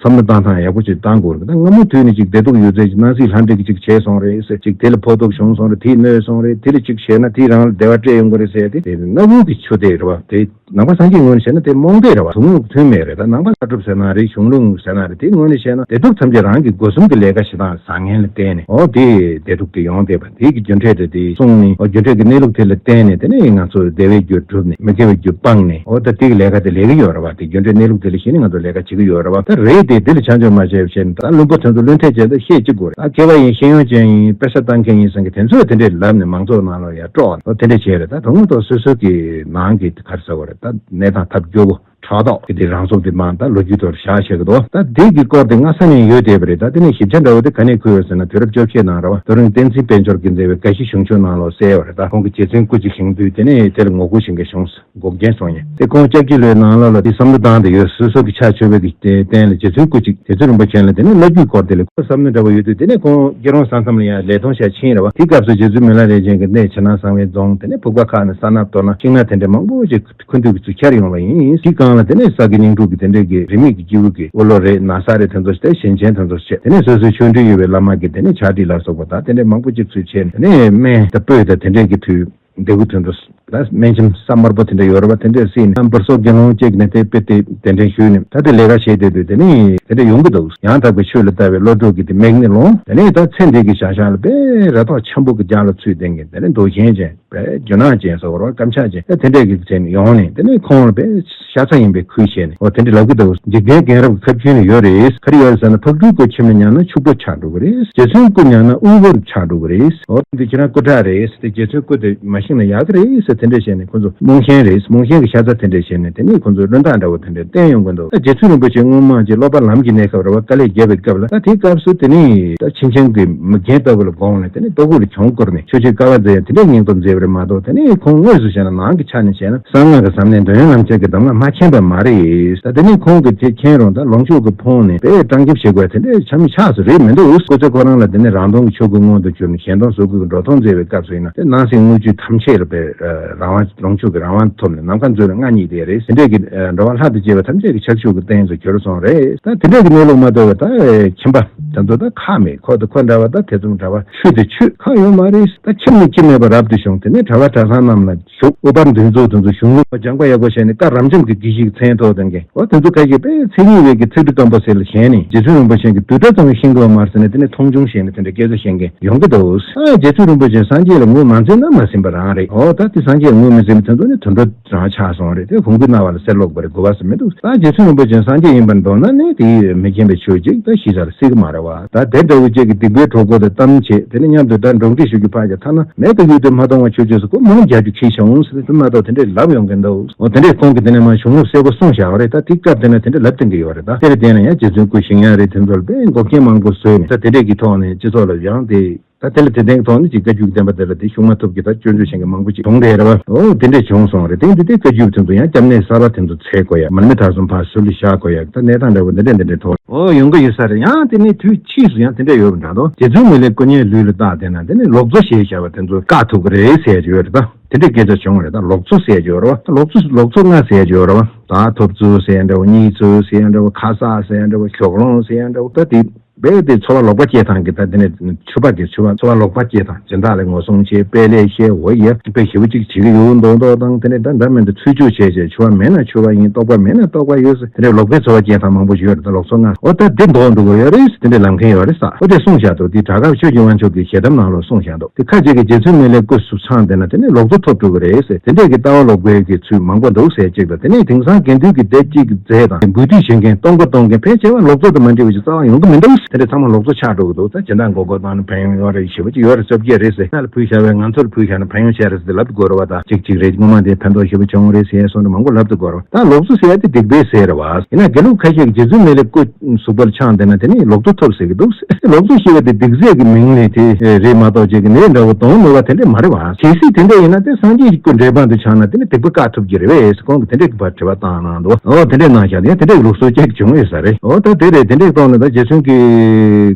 བསམ་བློ་བཏང་སྟངས་ཡག་པོ་ཅིག་བཏང་དགོས་རེད། ད་སྔ་མོ་དུས་ནས་ཅིག་བདེ་སྡུག་ཡོད་ཚད་ཅིག་སྣང་སྲིད་ལྷ་འདྲེ་གི་ཅིག་བྱས་སོང་རེད་ཟེར། ཅིག་དེ་ལ་ཕོག་ཐུག་བྱུང་སོང་རེད། དེས་གནོད་སོང་རེད། དེ་ལ་ཅིག་བྱས་ན་དེས་རང་ལ་བདེ་བ་སྤྲད་ཡོང་གི་རེད་ཟེར་དེ་དེ་གནའ་བོའི་གི་ཆོས་དེ་རེད་བ། དེ་ནང་པ་སངས་རྒྱས་ངོས་ནས་བྱས་ན་དེ་རྨོངས་དད་རེད་བ། ཐུན་མོང་ཐུན་མེད་རེད། ད་ནང་པ་ལྷ་གྲུབ་ཟེར་ན་རེད། གཞུང་ལུགས་ཟེར་ན་རེད། དེ་ངོས་ནས་བྱས་ན་བདེ་སྡུག་ཐམས་ཅད་རང་གི་སྒོ་གསུམ་གྱི་ལས་ཀ་བྱེད་སྟངས་བཟང་ངན་ལ་བརྟེན་ནས་ཨོ་དེ་བདེ་སྡུག་དེ་ཡོང་བསྡད་པ། དེ་གི་རྒྱུ་འབྲས་དེ་དེ་གསུངས་ནས་ཨོ་རྒྱུ་འབྲས་ཀྱི་གནས་ལུགས་དེ་ལ་བརྟེན་ནས་དེ་ནས་ང་ཚོ་བདེ་བའི་རྒྱུ་བསྒྲུབས་ནས་མི་དགེ་བའི་རྒྱུ་སྤངས་ནས་ཨོ་ད་དེ་གི་ལས་ཀ་དེ་ལས་ཀྱི་ཡོད་རེད་བ། དེ་རྒྱུ་འབྲས་གནས་ལུགས་དེ་ལ་གཞིགས་ནས་ང་ཚོ་ལས་ཀ་བྱེད་ཀྱི་ཡོད་རེད་བ། ད་རེད་དེ་དེ་ལ་ཆ་འཇོག་མ་བྱས་བྱས་ནས་ད་བླུན་པོ་དེ་ཚོ་བླུན་ཐལ་བྱས་ད་བཤད་ཅི་དགོས་རེད། ད་མཁས་པ་ཡིན་ཤེས་ཡོན་ཅན་ཡིན་དཔེ་ཆ་ལྟ་མཁན་ཡིན་ཟེར་མཁན་དེ་ཚོས་དེ་འདྲས་ལབ་ནས་མང་ཚོགས་ནང་ལ་ཡ་སྤྲོ་བ་དེ་འདྲས་བྱས་རེད། ད་དོན་དངོས་ཐོག་སོ་སོ་གི་ནང་གི་ག་རེ་ཟེར་དགོས་རེད། ད་གནས་སྟངས་ཐབས་སྐྱོ་པོ། ཕྲག་དོག་གི་དེ་རང་སྲོག་དེ་མང་ད་ལོ་རྒྱུས་ཐོག་བཞག་བྱེད་ཀྱི་འདུག་ད་དེ་གི་སྐོར་དེ་སྔ་ས་ནས་ཡོད་བསྡད་པ་རེད། ད་དེ་ནས་ཞིབ་ཆ་འདྲ་བོ་དེ་ག་ནས་ཁུར་ཡོད་ཟེར་ན་དུས་རབས་བཅོ་བརྒྱད་ནང་རེད་བ། རྡོ་རིང་བསྟན་འཛིན་དཔལ་འབྱོར་གྱིས་མཛད་པའི་དགའ་བཞི་གཞུང་ཆོས་ནང་ལོགས་གསལ་ཡོད་རེད། ད་ཁོང་གི་རྗེ་བཙུན་སྐུ་གཅིག་བཞེངས་དུས་དེ་ནས་དེ་ལ་ངོ་རྒོལ་བྱེད་མཁན་བྱུང་སོང་། འགོག་རྐྱེན་སོང་ཡིན། དེ་ཁོང་ལྕགས་ཀྱི་ལོའི་ནང་ལོགས་ལ་དེ་བསམ་བློ་བཏང་བསྡད་ཡོད། སོ་སོ་གི་ཕྱག་མཆོད་པའི་གི་རྟེན་ལ་རྗེ་བཙུན་སྐུ་གཅིག་རྗེ་བཙུན་རིན་པོ་ཆེ་ལ་དེ་ནས་བླ་བརྒྱུད་སྐོར་དེ་ལ་ཁོ་བསམ་བློ་འདྲ་བོ་ཡོད་དུས་དེ་ནས་ཁོང་སྐྱིད་རོང་ས་མཚམས་ལ་ཡང་ལས་ཐོང་བྱས་ཕྱིན་རེད་བ། དེ་སྐབས་སུ་རྗེ་བཙུན་མི་ལ་རས་ཆེན་གྱི་གནས་བྱེད་ན་གསང་བའི་རྫོང་དེ་ནས་ཕུག་པ་ཁག་ནས་ས་ནག་གཏོར་ན་ཤིང་ནགས་དེ་འདྲ་མང་པོ་ཅིག་ཁུ་འདུས་ཀྱི་ཚུལ་འཁྱེར་ཡོང་བ་ཡིན། དེའི་སྒང་ལ་དེ་ནས་ས་དགེ་སྙིང་སྒྲུབ་ཀྱི་དེ་འདྲས་ཀྱི་རིས་མེད་ཀྱི་སྐྱེས་བུ་གི་དབུ་ལོ་རེད། ན་བཟའ་རེད། དེ་ཚོ་དེ་ཞིང་ཆེན་དེ་ཚོ་བྱས། དེ་ནས་སོ་སོའི་ཆོས་འབྲེལ་ཡོད་པའི་བླ་མ་གི་དེ་ནས་ཕྱག་བྲིས་ལ་སོགས་པ་དང་དེ་འདྲས་མང་པོ་ཅིག་ཚུལ་འཁྱེར་ནས་དེ་ནས་སྨན་དང་སྤོས་དང་དེ་འདྲས་ཀྱི་དུས་འདེ་གུ་དེ་ཚོ་ལ་སྨན་ཆུམ་ས་དམར་པོ་དེ་འདྲ་ཡོད་རེད་བ། དེ་འདྲས་བསྲེས་ནས་བར་སོག་དགེ་སློང་བཅས་ནས་དེ་དཔེ་དེ་གདན་འདྲེན་ཞུས་ནས་ད་དེ་ལས་ཀ་བྱས་བསྡད་དུས་དེ་ནས་དེ་འདྲ་ཡོང་གི་འདུག་ཡང་དག་པའི་ཆོས་ལ་ལྟ་བའི་བློ་གྲོས་ཀྱི་དེ་མིག་ནི་ལོང་། དེ་ནས་ད་ཚེ་འདི་གི་བྱ་བཞག་ལ་དཔེ་རེ་དོགས་ཆེན་པོ་གི་རྒྱ་ལ་ཚུད་བསྡད་མཁན་དེ་ནས་འདུག་གཞན་ཅན། རྒྱུ་ནག་ཅན་ཟེར་བ་རེད་བ། སྐམ་ཆག་ཅན་ད་དེ་འདྲས་ཀྱི་ཚེ་ནས་ཡོང་ནས་དེ་ནས་ཁོང་ལ་དཔེ་ཤ་ཚ་ཡིན་པའི་ཁུལ་བྱས་ནས་འོ་དེ་འདྲས་ལབ་ཀྱི་འདུག་འཇིག་རྟེན་རྒན་རབས་ཁ་རྒྱུན་ལ་ཡོད་རེད། ག་རེ་ཡོད་རེད་ཟེར་ན་ཕག་གྲུའི་མགོ་ཁྱིམ་ནས་ཉར་ན་ཕྱུག་པོ་ཆགས་འགྲོ་གི་རེད། རྗེ་བཙུན་སྐུ་ཉར་ན་དབུལ་པོ་ཆགས་འགྲོ་གི་རེད། འོ་དེ་ཁྱེད་རང་སྐུ་དྲག་རེད། དེ་རྗེ་བཙུན་སྐུ་དེ་མ་བཞེངས་ན་ཡག་གི་རེད་ཟེར་དེ་འདྲས་བྱས་ནས་ཁོ་ཚོ་རྨོངས་ཞེན་རེད། རྨོངས་ཞེན་གྱི་ཤ་ཚ་དེ་འདྲས་བྱས་ནས་དེ་ནས་ཁོ་ཚོ་བློས་བཏང་འདྲ་བོ་དེ་འདྲས་བསྟན་ཡོང་གི་འདུག་ད་རྗེ་བཙུན་རིན་པོ་ཆེ་སྔོན་མ་ཅིག་སློབ་པ་ལམ་གྱི་གནས་སྐབས་རེད་བ། དཀའ་ལས་བརྒྱབ་པའི་སྐབས་ལ་ད་དེའི་སྐབས་སུ་དེ་ནས་ད་ཕྱིན་ཆེན་གྱི་མི་རྒན་ལྟ་བུ་ལ་དགོངས་ནས་དེ་ནས་ལྟོ་གོས་ལ་གྱོང་བསྐུར་ནས་ཆོས་སྤྱོད་དཀའ་བ་མཛད་ཡ་དེ་འདྲས་སྙིང་སྟོབས་མཛད་པ་རེད་མ་གཏོགས་དེ་ནས་ཁོང་དངོས་སུ་བྱས་ན་ནང་གི་ཆ་ནས་བྱས་ན་གསང་སྔགས་ཀྱི་ཟབ་གནད་འདོད་ཡོན་ལམ་ཁྱེར་གྱི་གདམས་ངག་མ་མཁྱེན་པ་མ་རེད། ད་དེ་ནས་ཁོང་གིས་དེ་མཁྱེན་རུང་ད་ལོངས་སྤྱོད་ཀྱི་ཕོངས་ནས་དཔེ་སྤྲང་འཁྱམ་བྱེད་དགོས་ཡ་དེ་འདྲས་ཆ་མི་ཆགས་སུ་རེད་མི་འདུག་སྐུ་ཚེ་ཁོ་རང་ལ་དེ་ནས་རང་སྟོང་གི་ཆོས་སྐུ་མངོན་དུ་གྱུར་ནས་གཞན་སྟོང་གཟུགས་སྐུ་གི་འགྲོ་སྟངས་མཛད་པའི་སྐབས་སུ་ཡིན་ན་དེ་སྣང་སྲིད་དངུལ་ཆུ་ཐམས་ཅད་ལ་དཔེ་རང་དབང་ལོངས་སྤྱོད་ཀྱི་རང་དབང་ཐོབ་ནས་ནམ་མཁའ་མཛོད་ལ་མངའ་བརྙེས་བསྡད་རེད། དེ་འདྲས་ཀྱི་འགྲོ་བ་ལྷ་དང་བཅས་པ་ཐམས་ཅད་ཀྱི་ཕྱག་ཕྱུག་གི་རྟེན་དུ་གྱུར་སོང་རེད། ད་དེ་འདྲས་ཀྱི་གནས་ལུགས་མ་ཐོས་པ་ད་ཁྱིམ་པ་དེ་ཚོ་ད་ཁག་མེད། ཁོ་དང་ཁོ་འདྲ་བ་ད་དེ་ཚོ་འདྲ་བ་ཆོས་དང་ཆོས་ཁག་ཡོད་མ་རེད། ད་ཁྱིམ་ནས་ཁྱིམ་མེད་པ་རབ་ཏུ་བྱུང་། དེ་ནས་གྲྭ་པ་གྲྭ་ཚང་རྣམས་ལ་ཞུགས། ཨུ་པར་འདུས་ཚོགས་དེ་ཚོ་གཞུང་ལུགས་སྦྱངས་པ་ཡག་པོ་བྱས་ནས་ད་རབ་འབྱམས་ཀྱི་དགེ་བཤེས་ཀྱི་མཚན་ཐོགས་ལྡན་མཁན་འོ་དེ་ཚོ་ཁ་ཤས་དཔེ་མཚན་ཉིད་པའི་གི་ཚིག་འབྲུ་སྟོན་པ་ཟེར་ལ་ཞེན་ནས་རྗེ་བཙུན་རིན་པོ་ཆེ་གི་བསྡུས་གྲྭ་ཙམ་ཤེས་ཀྱི་ཡོད་མ་རེད་ཟེར་ནས་དེ་ནས་མཐོང་ཆུང་བྱས་ནས་དེ་འདྲ་སྐད་ཆ་བཤད་མཁན་ཡོང་གི་འདུག་ཨ་རྗེ་བཙུན་རིན་པོ་ཆེ་སངས་རྒྱས་ལ་ངོས་མ་འཛིན་ན་མ་ཟིན་པ་རང་རེད། འོ་ད་དེ་སངས་རྒྱས་ངོས་མི་འཛིན་པ་དེ་ཚོ་ནི་དུད་འགྲོ་རང་ཆགས་སོང་རེད། དེ་ཧུང་གི་རྣ་བ་ལ་གསེར་ལོག་པ་རེད། གོ་བ་ཟེར་མི་འདུག་ད་རྗེ་བཙུན་རིན་པོ་ཆེ་སངས་རྒྱས་ཡིན་པར་འདོད་ན་ནི་དེ་མི་མཁྱེན་པའི་ཆོས་ཅིག་ད་གཞི་རྩ་ལ་སྲིད་ཀྱི་མ་རེད་བ། ད་དེ་འདྲ་བོ་ཅིག་གི་སྡིག་པའི་གྲོགས་པོ་དང་གཏམ་བྱེད་དེ་ནི་མཉམ་དུ་ད་འགྲོགས་འདྲིས་ཞུ་རྒྱུ་ཕར་རྒྱག་ཐ་ན་མེད་པའི་ཡུལ་དུ་མ་གཏོང་བ་ཆོས་ཅོས་སུ་ཁོ་མང་རྒྱག་རྒྱུ་ཁྱི་བྱུང་ཟེར་དུ་མ་གཏོགས་དེ་འདྲས་ལབ་ཡོང་གི་འདུག་འོ་དེ་འདྲས་ཁོང་གིས་དེ་ནས་མ་གཞུང་ལུགས་གསལ་པོ་གསུངས་བཞག་པ་རེད། ད་དེ་སྐབས་དེ་ན་དེ་འདྲས་ལབ་བསྟན་གྱི་ཡོད་རེད། ད་དེར་བརྟེན་ནས་ཡང་རྗེ་བཙུན་སྐུ་བཞེངས་ཡ་རེད། དེ་ཚོར་དཔེ་འགོག་རྐྱེན་མང་པོ་བཟོས་ནས་ད་དེ་འདྲས་ཀྱི་ཐོག་ནས་སྤྱི་ཚོགས་ལ་ཡང་དེ། ད་དེ་ལ་དེ་ལྟའི་ཐོག་ནས་ཅིག་བཀའ་བརྒྱུད་བསྟན་པ་དེ་ལ་དེ་ཤུགས་མ་ཐུབ་ཀྱི་ད་སྐྱོན་བརྗོད་བྱེད་མཁན་མང་པོ་ཅིག་བྱུང་བསྡད་རེད་བ། འོ་དེ་འདྲས་བྱུང་སོང་རེད། དེ་འདི་དེ་བཀའ་བརྒྱུད་དེ་ཚོ་ཡང་སྐྱབས་གནས་གསར་པ་དེ་ཚོ་འཚོལ་དགོས་ཡ། མར་མེ་མཐའ་གསུམ་ཕར་ཟུར་ལ་བཞག་དགོས་ཡ། ད་གནས་སྟངས་འདྲ་བོ་འདི་འདྲས་འདི་འདྲས་ཐོག་འོ་ཡོང་གི་ཡོད་ས་རེད། ཡང་དེ་ནས་དུས་ཕྱིས་སུ་ཡང་དེ་འདྲས་ཡོད་པ་འདྲ་འདུག་རྗེ་བཙུན་མི་ལའི་སྐུ་བརྙན་ལུས་ལ་བཏགས་བསྡད་ན་དེ་ནས་ལོག་འཚོ་ཞེས་བྱ་བ་དེ་ཚོ་བཀག་ཐུབ་ཀྱི་རེད་ཟེར་གྱི་ཡོད་རེད། ད་དེ་འདྲས་སྐད་ཆ་བྱུང་བ་རེད། ད་ལོག་འཚོ་ཟེར་གྱི་ཡོད་རེད་བ། ད་ལོག་འཚོ་ལོག་འཚོ་ལྔ་ཟེར་གྱི་ཡོད་རེད་བ། ད་ཐོབ་འཚོ་ཟེར་ཡ་འདྲ་བོ། གཉིད་འཚོ་ཟེར་ཡ་འདྲ་བོ། ཁ་གསག་ཟེར་ཡ་འདྲ་བོ། ཞོགས་ལོང་ཟེར་ཡ་འདྲ་བོ། ད་དེ། རྦད་དེ་འཚོ་བ་ལོག་པ་སྐྱེལ་སྟངས་ཀྱི་ད་དེ་ནས་ཕྱུ་པ་གི་ཕྱུ་པ་འཚོ་བ་ལོག་པ་སྐྱེལ་སྟངས་སྦྱིན་བདག་ལ་ངོ་སྲུང་བྱེད། དཔེ་ལས་བཤད། འོ་ཡ་དཔེ་ཞེ་པོ་ཅིག་བྱེད་ཀྱི་ཡོད་མདོག་མདོག་དང་། དེ་ནས་ད་འདྲ་མི་འདྲ་ཚུལ་འཆོས་བྱས་བྱས། ཕྱུ་པ་མེད་ན་ཕྱུ་པ་ཡིན། ལྟོགས་པ་མེད་ན་ལྟོགས་པ་ཡོད་ཟེར། དེ་འདྲའི་ལོག་པའི་འཚོ་བ་སྐྱེལ་སྟངས་མང་པོ་ཞིག་ཡོད་རེད། ད་ལོག་འཚོ་ང་འོ་ད་འདི་མདོག་འགྲོ་གི་ཡོད་རེད་ཟེར། དེ་འདྲའི་ལབ་མཁན་ཡོད་རེད་ས། འོ་དེ་གསུངས་བཞག་འདུག་དེ་གྲགས་སྐབས་ཆོས་ཀྱི་དབང་ཕྱུག་གི་ཞལ་གདམས་ནང་ལ་གསུངས་བཞག་འདུག་དེ་ཁ་ཅིག་གིས་རྗེ་བཙུན་མི་ལའི་སྐུ་སུ་འཆང་བསྡད་ན་དེ་ནས་ལོག་འཚོ་ཐོབ་འགྲོ་གི་རེད་ཟེར། དེ་འདྲས་ཀྱི་ལྟ་བ་ལོག་པའི་གི་ཚུལ་མང་པོ་འདུག་ཟེར་གཅིག་དང་། དེ་ནས་དེང་སང་དགེ་འདུན་གྱི་སྡེ་གཅིག་གི་རྫས་དང་འབུལ་སྡུད་བྱེད་མཁན་གཏོང་སྒོ་གཏོང་མཁན་ཕལ་ཆེ་བ་ལོག་འཚོ་དང་མ་འདྲ་བ་ཞིག་རྩ་བ་ཡོང་གི་མི་འདུག་དེ་འདྲས་ཚང་མ་ལོག་འཚོ་ཆགས་འགྲོ་གི་འདུག་ད་སྦྱིན་བདག་མགོ་སྐོར་བཏང་ན་ཕན་ཡོན་ཡོད་རེད། ཞེ་པོ་ཅིག་ཡོད་རེད། བཅོ་བརྒྱད་རེད་ཟེར། ང་ལ་ཕུལ་བཞག་པའི་ང་ཚོར་ཕུལ་བཞག་ན་ཕན་ཡོན་ཆེ་རེད་ཟེར་ལབ་དགོས་རེད་བ། ད་གཅིག་གཅིག་རེད། སྔོན་མ་དེ་ཕན་ཐོགས་ཞེ་པོ་བྱུང་རེད་ཟེར་སོང་ནས་མང་པོ་ལབ་དགོས་རེད་བ། ད་ལོག་འཚོ་ཟེར་ཡ་དེ་སྡིག་པའི་ཟས་རེད་བ། ཡིན་ན་དགེ་ལུགས་ཁ་ཤས་ཀྱིས་རྗེ་བཙུན་མི་ལའི་སྐུ་གཟུགས་པོ་ལ་འཆང་བསྡད་ན་དེ་ནི་ལོག་འཚོ་ཐོབ་ཟེར་གྱི་འདུག་ལོག་འཚོ་ཞེས་པ་དེ་སྡིག་ཚད་ཀྱི་མིང་ལས་དེ་རེད་མ་གཏོགས་ཅིག་གི་ནད་འདྲ་བོ་གདོང་ནོར་བ་དེ་འདྲས་མ་རེད་བ། གལ་སྲིད་དེ་འདྲས་ཡིན་ན་དེ་སངས་རྒྱས་ཀྱི་སྐུ་འདྲེས་པ་དུ་འཆང་ན་དེ་ནི་སྡིག་པ་བཀག་ཐུབ་ཀྱི་རེད་པས་ཟེར་ཁོང་གིས་དེ་འདྲས་ཀྱི་བར་དྲི་བ་བཏང་གནང་འདུག་འོ་དེ་འདྲས་གནང་ཤག་ཡང་དེ་འདྲས་ལུགས་སྲོལ་ཅིག་བྱུང་ཡོད་ས་རེད། འོ་ད་དེ་རེད། དེ་འདྲས་གཏོང་ན་ད་རྗེ་བཙུན་གྱི་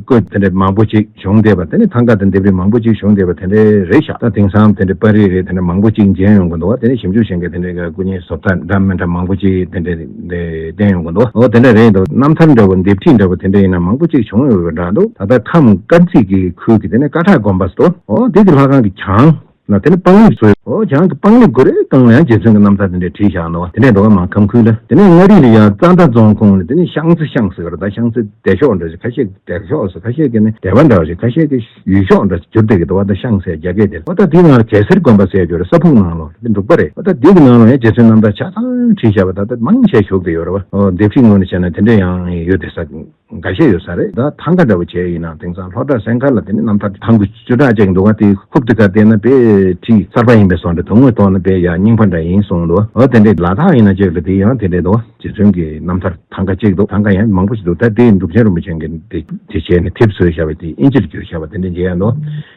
སྐུ་དེ་འདྲས་མང་པོ་ཅིག་བྱུང་བསྡད་པ། དེ་ནི་ཐང་ག་དང་ལྡེབས་རིས་མང་པོ་ཅིག་བྱུང་བསྡད་པ་དེ་འདྲས་རེད་ཤག་ད་དེང་སང་དེ་འདྲས་པར་རིས་རེད། དེ་འདྲས་མང་པོ་ཅིག་མཇལ་ཡོང་གི་འདུག་བ། དེ་ནི་ཞིབ་འཇུག་བྱེད་མཁན་དེ་འདྲས་ཀྱི་སྐུ་བརྙན་བཟོ་ལྟ་འདྲ་མི་འདྲ་མང་པོ་ཅིག་དེ་འདྲས་བསྟན་ཡོང་གི་འདུག་འོ་དེ་འདྲས་རེད་འདུག་རྣམ་ཐར་འདྲ་བོ་ལྡེབས་བྲིས་འདྲ་བོ་དེ་འདྲས་ཡིན་ན་མང་པོ་ཅིག་བྱུང་ཡོད་པ་འདྲ་འདུག་ད་ལྟ་ཁམས་དཀར་མཛེས་ཀྱི་ཁུལ་གྱི་དེ་ནི་ཀ་ཁྲག་དགོན་པ་ཟེར་འདུག་འོ་དེ་གི་ལྷ་ཁང་གི་གྱང་ལ་དེ་ནི་པང་ལེབ་བཟོས། འོ་གྱང་གི་པང་ལེབ་གུ་རེ་སྒང་ལ་ཡང་རྗེ་བཙུན་གྱི་རྣམ་ཐར་དེ་འདྲས་བྲིས་བཞག་འདུག་དེ་འདྲས་འདུག་མ་ཁམས་ཁུལ་ལ། དེ་ནས་མངའ་རིས་ལ་ཡང་རྩ་མདའ་རྫོང་ཁོངས་ལ་དེ་ནས་ཤང་རྩེ་ཤང་ཟེར་བ་རེད། ད་ཤང་རྩེ་སྡེ་ཤོག་འདྲ་ཞིག་ཁ་ཤས་སྡེ་ཤོག་ཟེར། ཁ་ཤས་ཀྱིས་ནི་སྡེ་བ་འདྲ་བ་ཞིག་ཁ་ཤས་ཀྱིས་ཡུལ་ཤོག་འདྲ་ཞིག་བསྒྱུར་བསྡད་ཀྱི་འདུག་བ། ད་ཤང་ཟེར་རྒྱ་སྐད་དེ་ལ། འོ་ད་དེའི་ནང་ལ་གེ་སར་དགོན་པ་ཟེར་རྒྱུ་རེད། ས་ཕུག་ནང་ལོགས་ལ་དེ་འབྲུག་པ་རེད། འོ་ད་དེ་གི་ནང་ལ་ཡང་རྗེ་བཙུན་རྣམ་ཐར་ཆ་ཚང་བྲིས་བཞག་པ་ད་ལྟ་མང་ཆེ་བཞུགས་བསྡད་ཡོད་རེད་བ། འོ་ལྡེབས་བྲིས་ངོས་ནས་བྱས་ན་དེ་འདྲ་ཡང་ཡོད་བསྡད་ས། འགའ་ཤས་ཡོད་ས་རེད། ད་ཐང་ག་འདྲ་བོ་བྱས་ཡིན་ན་དེང་སང་ལྷོ་བྲག་སེང་དཀར་ལ་དེ་ནི་རྣམ་ཐར་ཐང་གི་བཅུ་ཕྲག་ཅིག་འདུག་ག་དེ་ཧུབ་ཏེ་ག་བལྟས་ན་དཔེ་བྲིས་གསར་པ་ཡིན་པའི་བཟོ་འདྲ། དོན་དངོས་ཐོག་ནི་དཔེ་ཡ་རྙིང་པ་འདྲ་ཡིན་གསུངས་འདུག་འོ་དེ་འདྲའི་ལ་དྭགས་ཡིན་ན་ཅིག་ལ་དེ་ཡང་དེ་འདྲའི་འདུག་རྗེ་བཙུན་གྱི་རྣམ་ཐར་ཐང་ག་ཅིག་འདུག་ཐང་ག་ཡང་མང་པོ་ཞིག་འདུག་ད་དེ་འབྲུག་ཆེན་རིན་པོ་ཆེ་གི་དེ་དེ་བྱས་ནས་དེབ་བཟོས་བཞག་པ་དེ་ཨིན་ཇིར་བསྒྱུར་བཞག་པ་དེ་འདྲ་མཇལ་ཡ་འདུག་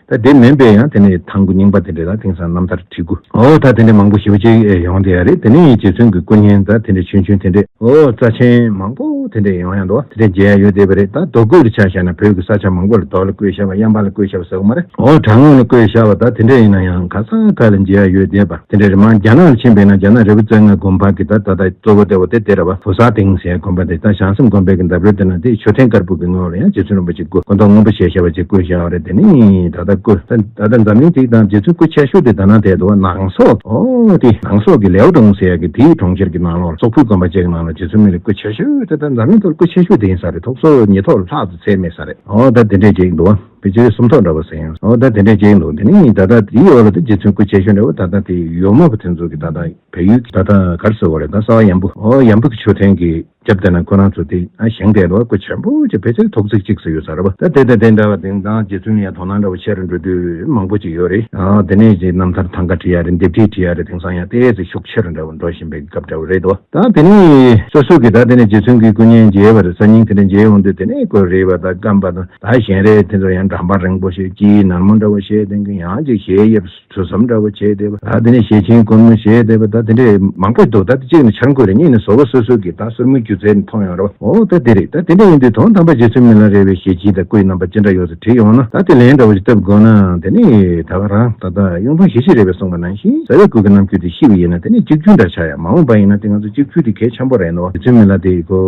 ད་དེ་མིན་པའི་ཡང་དེ་ནི་ཐང་ག་རྙིང་པ་དེ་འདྲ་ད་དེང་སང་རྣམ་ཐར་བྲིས་དགོས། འོ་ད་དེ་འདྲ་མང་པོ་ཞེ་པོ་ཅིག་ཡོང་བསྡད་ཡ་རེད། དེ་ནི་རྗེ་བཙུན་གྱི་སྐུ་བརྙན་ད་དེ་འདྲ་ཆུང་ཆུང་དེ་འདྲ། འོ་རྩ་ཆེན་མང་པོ་དེ་འདྲས་ཡོང་ཡ་འདུག་དེ་འདྲས་མཇལ་ཡ་ཡོད་བསྡད་པ་རེད། ད་རྡོ་བརྐོས་ལ་ཆ་བཞག་ན་བོད་ཀྱི་ས་ཆ་མང་པོ་ལ་རྡོ་ལ་བརྐོས་བཞག་པ། གཡམ་པ་ལ་བརྐོས་བཞག་པ་ཟེར་གི་མ་རེད། འོ་བྲག་ངོས་ལ་བརྐོས་བཞག་པ་ད་དེ་འདྲས་ཡིན་ན་ཡང་ག་ས་ག་ལ་མཇལ་ཡ་ཡོད་བསྡད་པ་དེ་འདྲས་རེད། མར་རྒྱ་ནག་ལ་ཕྱིན་པ་ཡིན་ན་རྒྱ་ནག་རི་བོ་རྩེ་ལྔ་དགོན་པ་གི་ད་ད་ལྟ་གཙོ་བོ་དེ་བོ་དེ་དེ་རེད་བ། བུ་གསར་སྡིངས་ཟེར་དགོན་པ་དེ་ད་བྱང་སེམས་དགོན་པའི་གི་འདབས་རོལ་དེ་ན་དེ་མཆོད་རྟེན་དཀར་པོ་གི་ངོས་ལ་ཡང་རྗེ་བཙུན་རིན་པོ་ཆེ་སྐུ་སྐུ་མདོག་སྔོན་པོ་བྱས་བཞག་པ་ཅིག་བརྐོས་བཞག་པ་རེད། དེ་ནི་ད་ལྟ་བརྐོས། ད་ད་ལྟ་འཛམ་གླིང་དེ་དང་རྗེ་བཙུན་སྐུ་ཆེ་ཤོས་དེ་ད་ནང་དེ་འདུག་བ། ནང་སོག་འོ་དེ་ནང་སོག་གི་ལེའོ་ཏུང་ཟེར་ཡ་གི་དེའི་གྲོང་ཁྱེར་གྱི་ནང་ལོགས་སོག་ཕུའི་དགོན་པ་ཅིག་གི་ནང་ལ་རྗེ་བཙུན་མི་ལའི་སྐུ་ཆེ་ཤོས་དེ་ད་འཛམ་གླིང་ཐོག་སྐུ་ཆེ་ཤོས་དེ་ཡིན་ས་རེད། ཐོག་སོ་ཉིས་ཐོག་ལྷག་ཏུ་ཚད་མེད་ས་རེད། འོ་ད་དེ་འདྲས་ཅིག་འདུག་བ། བེ་ཅེ་རི་སུམ་ཐོག་འདྲ་བོ་ཟེར་ཡང་འོ་ད་དེ་འདྲས་ཅིག་འདུག་དེ་ནི་ད་ལྟ་དེའི་འོག་ལ་དེ་རྗེ་བཙུན་སྐུ་ཆེ་ཤོས་འདྲ་བོ་ད་ལྟ་དེ་ཡོད་མ་བུ་དེ་ཚོ་གི་ད་ལྟ་བལ་ཡུལ་གྱི་ད་ལྟ་ག་རེ་ཟེར་དགོས་རེད། ད་གསར་བ་ཡམ་བུ་འོ་ཡམ་བུ་གི་མཆོད་རྟེན་གྱི་རྒྱབ་དེ་ན་ཁོ་རང་ཚོ་དེ་ཨ་བཞེངས་བསྡད་འདུག་སྐུ་ཆེན་པོ་ཅིག་ཕལ་ཆེར་ཐོག་བརྩེགས་གཅིག་ཙམ་ཡོད་ས་རེད་བ། ད་དེ་དང་དེ་འདྲ་བ་དེང་སང་རྗེ་བཙུན་ལ་ཡང་དོ་སྣང་འདྲ་བོ་ཆེ་རུ་འགྲོ་དུས་མང་པོ་ཅིག་ཡོད་རེད། ཨ་དེ་ནས་ཅིག་རྣམ་ཐར་ཐང་ག་བྲིས་ཡ་རེད། ལྡེབས་བྲིས་བྲིས་ཡ་རེད། དེང་སང་ཡང་ཏོག་ཙམ་ཤུགས་ཆེ་རུ་འདྲ་བོ་འགྲོ་བཞིན་པའི་སྐབས་འདྲ་བོ་རེད་དོ། ད་དེ་ནས་སོ་སོ་གི་ད་དེ་ནས་རྗེ་བཙུན་གྱི་སྐུ་བརྙན་མཇལ་བ་རེད། གསར་རྙིང་དེ་འདྲ་མཇལ་ཡོང་དུས་དེ་ནས་ཀོ་རེ་བ་ད་རྐང་པ་དང་ད་གཞན་རེད། དེ་ཚོ་ཡང་འགྲམ་པ་རིང་པོ་ཞིག་དཀྱིལ་ནར་མོ་འདྲ་བོ་བྱས། དེང་གི་ཡང་ཅིག་གཞས་ཡབ། ཐུགས་བསམ་འདྲ་བོ་བྱས་བསྡད་པ། ད་དེ་ནས་ཞལ་ཆེམས་སྒོར་མོ་བྱས་བསྡད་པ། ད་དེ་འདྲས་མང་པོ་འདུག་ད་དེ་གཅིག་ནི་འཆར་འགོད་རེད། གཉིས་ནི་བཟོ་བོ་སོ་སོ་གི་ད་སོར་མོའི་སྒྱུ་རྩལ་ནི་མཐོང་ཡོང་རེད་བ། འོ་ད་དེ་རེད། ད་དེ་འདྲས་ཡིན་དུས་དོན་དམ་པ་རྗེ་བཙུན་མི་ལ་རས་པའི་ཞལ་ཆེམས་དང་སྐུའི་རྣམ་པ་ཅི་འདྲ་ཡོད་ཚུལ་བྲིས་ཡོང་ན། ད་དེ་ལན་འདྲ་བོ་ཞིག་བཏབ་དགོས་ན་དེ་ནི་ད་ག་རང་ད་ལྟ་གཡུང་དྲུང་ཞེ་ཤེས་རས་པས་གསུངས་པ་ནང་བཞིན་རྩ་བའི་སྐུ་གི་རྣམ་འགྱུར་དེ་ཤི་བ་ཡིན་ན་དེ་ང་ཚོ་གཅིག་གྱུར་འདྲ་ཆགས་ཡ། མ་འོངས་པ་ཡིན་ན་དེ་ང་ཚོ་གཅིག་གྱུར་དེ་གལ་ཆེན་པོ་རེད་ནོ། རྗེ་བཙུན་མི་ལ་དེ་ཁོ།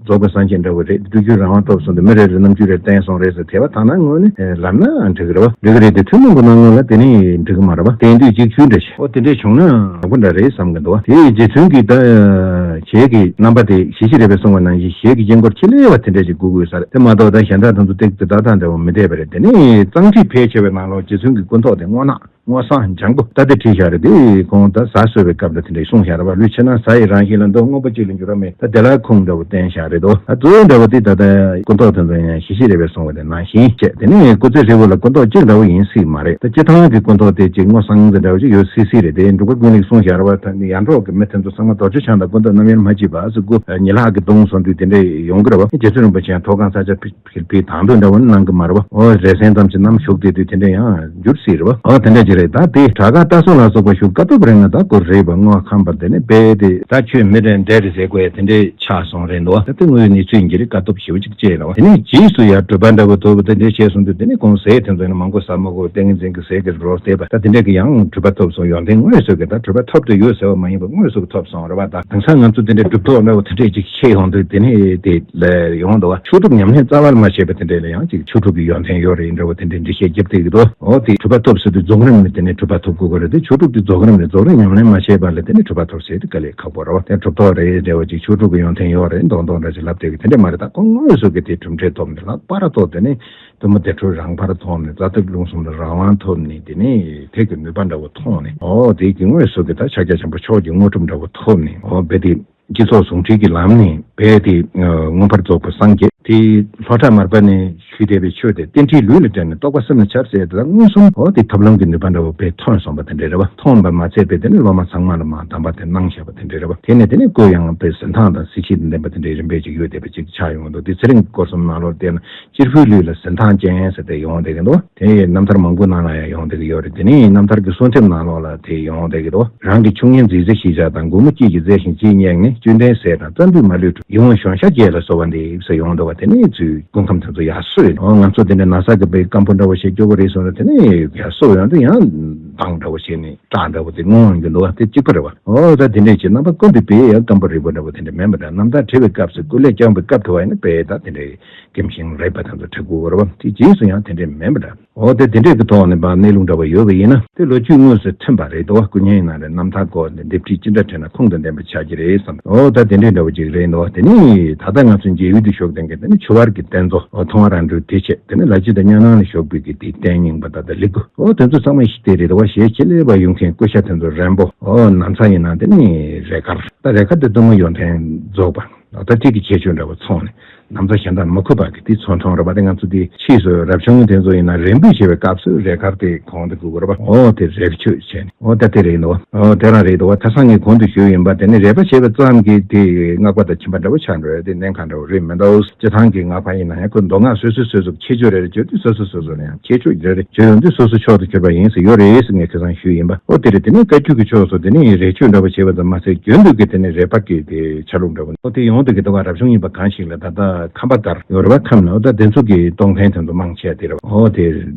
རྫོགས་པའི་སངས་རྒྱས་འདྲ་བོ་རེད། སྤྲུལ་སྐུའི་རང་དབང་ཐོབ་སོང་དུས་མི་རེ་རེ་རྣམ་འགྱུར་རེ་བསྟན་སོང་རེད་ཟེར་དེ་བ་ཐ་ན་དངོས་ནས་ལབ་ན་འགྲིག་གི་རེད་བ། འགྲིག་གི་རེད་དེ་ཐུན་མོང་གི་སྣང་ངོ་ལ་དེ་ནི་འགྲིག་གི་མ་རེད་བ། དེ་ཡིན་དུས་གཅིག་གྱུར་འདྲ་ཞིག་ཨོ་དེ་འདྲས་བྱུང་ན་ཡག་པོ་འདྲ་རེད་བསམ་གི་འདུག་བ། དེ་རྗེ་བཙུན་གྱི་ད་ཞལ་གྱི་རྣམ་པ་དེ་ཞེ་ཤེས་རས་པས་གསུངས་པ་ནང་བཞིན་ཞལ་གྱི་དཀྱིལ་འཁོར་ཆེ་ལེ་བ་དེ་འདྲས་ཞིག་དགོས་དགོས་ས་རེད། དེ་མ་གཏོགས་ད་གཞན་དག་དེ་ཚོ་ཏིག་ཏི་ཏག་ཏག་འདྲ་བོ་མི་བསྡད་པ་རེད། དེ་ནི་གཙང་ཁྲིད་ཕལ་ཆེ་བའི་ནང་ལོགས་རྗེ་བཙུན་གྱི་སྐུ་མདོག་དེ་སྔོ་ནག་སྔོ་སངས་ལྗང་གུ་ད་དེ་བྲིས་བཞག་རེད། དེ་ཁོང་ད་གཟའ་གསོལ་བའི་སྐབས་ལ་དེ་འདྲ་གསུངས་བཞག་རེད་བ། ལུས་ཕྱི་ནང་གཟའ་ཡི་རང་བཞིན་ལ་འདུག་སྔོན་པོ་གཅིག་ལ་འགྱུར་བ་མེད། ད་དེ་ལ་ཁུངས་འདྲ་བོ་བསྟན་བཞག་རེད་དོ། ད་གཙོ་བོ་འདྲ་བོ་དེ་ད་ལྟ་སྐུ་མདོག་དེ་ཚོ་ཡང་ཞེ་ཤེས་རས་པས་གསུངས་པ་དེ་ནང་བཞིན་བྱས། དེ་ནས་སྐུ་ཚེ་ཧྲིལ་པོ་ལ་སྐུ་མདོག་གཅིག་འདྲ་བོ་ཡིན་སྲིད་མ་རེད། ད་སྤྱིར་བཏང་གི་སྐུ་མདོག་དེ་གཅིག་སྔོ་སངས་འདྲ་བོ་ཅིག་ཡོད་སྲིད་སྲིད་རེད། དེ་འབྲུག་པ་ཀུན་ལེགས་གསུངས་བཞག་རེད་བ། ད་ཡར་འབྲོག་གི་མི་དེ་ཚོ་ཚང་མ་རྡོ་རྗེ་འཆང་དང་སྐུ་མདོག་རྣམ་དབྱེར་མ་མཆིས་པ་ཟེར། སྐུ་ཉི་ལྷག་གི་གདོང་བཟོ་དུས་དེ་འདྲ་ཡོང་གི་རེད་བ། རྗེ་བཙུན་རིན་པོ་ཆེ་ཡང་མཐོ་སྒང་ས་ཆ་ཕི་ཕིར་ཕིར་དང་དུ་འདྲ་བོ་ནི་གནང་གི་མ་རེད་བ། ཨོ་རས་གཟན་ཙམ་ཞིག་བསྣམས་བཞུགས་བསྡད་དུས་དེ་འདྲ་ཡང་འགྱུར་སྲིད་རེད་བ། ཨོ་དེ་འདྲ་ཅིག་ རེད། ད་དེ་དྲག་ཁ་ལྟ་སྲུང་ལ་སོགས་པ་ཞུ་དཀའ་ཐུབ་རེད་ན། ད་ཁོ་རེད་པ། དངོས་ཁམས་པ་དེ་ནི་དཔེ་དེ་ད་ཆོས་མི་རེད་འདྲ་རེད་ཟེར་དགོས་ཡ་དེ་འདྲའི་ཆགས་སོང་རེད་འདུག་ད་དེ་དངོས་ཡོད་གནས་ཚུལ་ཡིན་གྱི་རེད། དཀའ་ཐུབ་ཞེ་པོ་ཅིག་སྐྱེས་ལ་བ། དེ་ནས་རྗེས་སུ་ཡང་གྲུབ་པ་འདྲ་བོ་ཐོབ་པ་དེ་འདྲ་བྱས་སོང་དུས། དེ་ནས་ཁོང་ཟས་དེ་ཚོ་ནི་མང་པོ་ཟ་མ་དགོས། ཏིང་ངེ་འཛིན་གྱི་ཟས་ཀྱི་རོ་བསྡད་པ་ད་དེ་འདྲ་གི་ཡང་གྲུབ་པ་ཐོབ་སོང་། ཡོན་ཏན་དངོས་སུ་གི་ད་གྲུབ་པ་ཐོབ་ཏུ་ཡོད་ཟེར་བ་མ་ཡིན་པ་དངོས་སུ་གི་ཐོབ་སོང་རེད་བ། ད་དེང་སང་ང་ཚོ་དེ་འདྲ་གྲུབ་ཐོབ་འདྲ་བོ་དེ་འདྲས་ཅིག་ཤེས་ཡོང་དུས། དེ་ནས་དེ་ལས་ཡོང་འདུག་བ། ཆོས་གྲུབ་ཉམས་ལེན་རྩ་བ་ལ་མ་བྱས་པ་དེ་འདྲས་ལ་ཡང་ཅིག་ཆོས་གྲུབ་ཀྱི་ཡོན་ཏན་ཡོད་རེད་འདྲ་བོ་དེ་འདྲས་འགྲེལ་བཤད་རྒྱབ་བསྡད་ཀྱི་འདུག་འོ་དེ་གྲུབ་པ་ཐོབ་ཟེར་དུས་རྫོགས་རིམ་ནས་དེ་ནས་གྲུབ་པ་ཐོབ་དགོས་ཀྱི་རེད། དེ་ཆོས་གྲུབ་དེ་རྫོགས་རིམ་རེད། རྫོགས་རིམ་ཉམས་ལེན་མ་བྱས་པ་ལ་དེ་ནས་གྲུབ་པ་ཐོབ་ཟེར་དེ་དཀའ་ལས་ཁག་པོ་རེད་བ། དེ་གྲུབ་ཐོབ་རེད་འདྲ་བོ་ཅིག་ཆོས་གྲུབ་ཀྱི་ཡོན་ཏན་ཡོད་རེད་མདོག་མདོག་འདྲ་ཅིག་ལབ་བསྡད་ཀྱི་དེ་འདྲས་མ་རེད། ད་ཁོང་དངོས་སུ་གི་དེ་གྲུབ་འབྲས་ཐོབ་ནས་ལྷག་པར་དུ་དེ་ནས་གཏུམ་མོ་བདེ་འགྲོ་རང་དབང་ཐོབ་ནས། རྩ་ཐིག་རླུང་གསུམ་ལ་རང་དབང་ཐོབ་ནས། དེ་ནས་ཐེག་གི་ནུས་པ་འདྲ་བོ་ཐོབ་ནས། འོ་དེ་གི་དངོས་སུ་གི་ད་ཕྱག་རྒྱ་ཆེན་པོ་མཆོག་གི་དངོས་གྲུབ་འདྲ་བོ་ཐོབ་ནས། འོ་དཔེ་དེ་སྤྱི་ཚོགས་ཟུང་འབྲེལ་གྱི་ལམ་ནས་དཔེ་དེ་མངོན་པར་རྫོགས་པར་སངས་རྒྱས། དེ་ལྷོ་བྲག་མར་པ་ནས་ཞུས་བསྡད་པའི་ཆོས་དེ་རྟེན་འབྲེལ་ལུས་ལ་དྲངས་ནས་རྟོགས་པ་སེམས་ལ་འཆར་ཟེར་དེ་དག་མངོན་སུམ། འོ་དེ་ཐབས་ལམ་གྱི་ནུས་པ་འདྲ་བོ་དཔེ་ཐོན་སོང་བ་དེ་འདྲ་རེད་བ། ཐོན་པ་མ་ཚད་པའི་དེ་ནས་སློབ་མ་ཚང་མ་ལ་མར་གདམས་པ་དེ་གནང་བཞག་པ་དེ་འདྲ་རེད་བ། དེ་ནས་དེ་ནས་སྐུ་ཡང་དཔེ་གཟི་མདངས་དང་གཟི་བརྗིད་དང་ལྡན་པ་དེ་འདྲའི་རིམ་པས་ཅིག་ཡོད་བསྡད་པ་ཅིག་ཆགས་ཡོང་གི་འདུག་དེ་ཚེ་རིང་གི་སྐོར་གསུམ་ནང་ལོགས་བལྟས་ན། གཅེར་བུའི་ལུས་ལ་གཟི་མདངས་ཅན་ཟེར་ཏེ་ཡོང་བསྡད་ཀྱི་འདུག་དེ་རྣམ་ཐར་མང་པོ་ནང་ལ་ཡང་ཡོང་བསྡད་ཀྱི་ཡོད་རེད། དེ་ནས་རྣམ་ཐར་གྱི་གསུང་ཐེམ་ནང་ལོགས་ལ་དེ་ཡོང་བསྡད་ཀྱི་འདུག་རང་གི་ཆུང་ངུའི་མཛེས་རྩལ་ཞེས་བྱ་དང་། མགུར་མོ་སྐྱིད་ཀྱིས་མཛེས་ཤིང་ལྕེས་བསྙེགས་ནས། ཅོད་ལྡན་ཟས་དང་རྩམ་པའི་མ་ལུས་བཀྲུ། ཡིད་འོང་གཞོན་ཤ་བརྒྱད་ལ་གསོལ་བ་འདེབས་ཟེར་ཡོང་འདུག་བ། དེ་ནས་ཚུར་སྐུ་ཁམས་དེ་ཚོ་ཡར་གསོས། འོ་ང་ཚོ་དེ་འདྲ་ན་ཚ་གི་དཔེ་སྐམ་པོ་འདྲ་བོ་ཞིག་སྐྱོ་པོ་རེད་སོང་ན། དེ་ནས་ཡར་གསོས་ཡོང་དུས་ཡང་འདང་འདྲ་བོ་བྱས་ནས་སྐྲག་འདྲ་བོ་དེ་མངོན་ཡོང་གི་འདུག་བ། དེ་གཅིག་པ་རེད་བ། འོ་ད་དེ་འདྲས་ཀྱི་རྣམ་པ་ཀུན་ཏུ་དཔེ་ཡང་སྐམ་པོ་རིད་པོ་འདྲ་བོ་དེ་འདྲ་མིན་པ་འདྲ། རྣམ་ཐར་བྲི་བའི་སྐབས་སུ་སྐུ་ལས་བསྐྱངས་པའི་སྐབས་དུ་བ་ཡིན་ན་དཔེ་ད་དེ་འདྲས་སྐེམ་ཞིང་རེག་པ་དང་དུ་བྲི་དགོས་པ་རེད་བ། དེ་རྗེས་སུ་ཡང་དེ་འདྲས་མིན་པ་འདྲ། འོ་དེ་དེ་འདྲས་ཀྱི་ཐོག་ནས་ཕར་གནས་ལུགས་འདྲ་བ་ཡོད་པ་ཡིན་ན། དེ་ལོ་རྒྱུས་དངོས་སུ་མཐུན་པ་རེད་འདུག་སྐུ་བརྙན་ཡིན་ན་རེད། རྣམ་ཐར་སྐོར་ནས་འདེབས་ཁྲིད་ཅི་འདྲ་བྲིས་ན་ཁུངས་དང་ལྡན་པ་ཆགས་ཀྱི་རེད་བསམ། འོ་ད་དེ་འདྲས་འདྲ་བ་ཅིག་རེད་འདུག་དེ་ནས་ད་ལྟ་ང་ཚོ་མཇལ་ཡུལ་དུ་བཞུགས་བསྡད་མཁན་དེ་ནི་ཆུ་བར་གྱི་གདན་ཚོགས། འོ་མཐོང་བ་རང་གྲོལ་དེ་བྱས། དེ་ནི་ལ་ཕྱི་དང་གཉའ་ནང་ལ་བཞུགས་པའི་གི་དེ་རྟེན་རྙིང་པ་དང་། ད་ལི་གུ། འོ་དེ་ཚོ་ཚང་མ་ཞིག་དེ་རེད་འདུག་ཞལ་ཕྱི་ལས་ཕར་ཡོང་མཁན་སྐུ་ཤ་དེ་ཚོ་རན་པོ། འོ་ན་ཚ་ཡིན་ན་དེ་ནི་རས་དཀར། ད་རས་དཀར་དེ་གཏུམ་མོ་ཡོན་ཏན་རྫོགས་པ། ད་ཐིག་གི་ཁྱད་ཆོས་འདྲ་བོ་ཚང་ནས་ན་ཚ་གཞན་དག་མ་ཁུག་པ་གི་དེ་ཚོ་མཐོང་རེད་པ། དེ་ང་ཚོ་དེ་ཕྱིས་སུ་རབ་བྱུང་དེ་ཚོ་ཡིན་ན་རས་འབུད་བྱེད་པའི་སྐབས་སུ་རས་དཀར་དེ་གོན་དགོས་ཀྱི་རེད་པ། འོ་དེ་རས་ཆོས་བྱས་ནས། འོ་ད་དེ་རེད་འདུག་འོ་དེ་རང་རེད་འདུག་ད་སང་ངས་གོང་དུ་ཞུས་ཡིན་པ། དེ་ནི་རས་པ་བྱས་པ་ཙམ་གྱིས་དེ་སྔགས་པ་དང་ཁྱིམ་པ་འདྲ་བོ་ཆགས་འགྲོ་ཡ་དེ་གནད་འགག་འདྲ་བོ་རེད་མི་འདུག་སྤྱིར་བཏང་གི་སྔགས་པ་ཡིན་ན་ཡང་ཁོ་མདོ་སྔགས་སོ་སོ་སོ་སོ་ཁྱད་ཆོས་རེ་རེ་བརྗོད་དུས། སོ་སོ་སོ་སོ་ལ་ཡང་ཁྱད་ཆོས་རེ་རེ་བརྗོད་ཡོང་དུས། སོ་སོ་ཕྱོགས་དུ་གྱུར་པ་ཡིན་ཟེར། ཡོད་རེད་ཟེར་ངས་ཁ་སང་ཞུས་ཡིན་པ། འོ་དེ་རེད། དེ་ནས་བཀའ་བརྒྱུད་ཀྱི་ཕྱོགས་སུ་དེ་ནས་རས་ཆོས་འདྲ་བོ་བྱས་པ་ཙམ་མ་ཟད། རྒྱུན་དུ་གི་དེ་ནས་རས་པ་གི་དེ་ཆ་ལུགས་འདྲ་བོ། འོ་དེ་ཡོང་དུས་ཀྱི་འདུག་ག་རབ་བྱུང་ཡིན་པ་གང་ཞིག་ལ། ད་ལྟ་ཁམས་པ་སྒར་ཡོད་རེད་པ། ཁམས་ནང་འོ་ད་དེ་ཚོ་གི་གཏོང་མཁན་དེ་ཚོ་མང་ཆེ་བ་དེ་རེད་པ། འོ་དེ་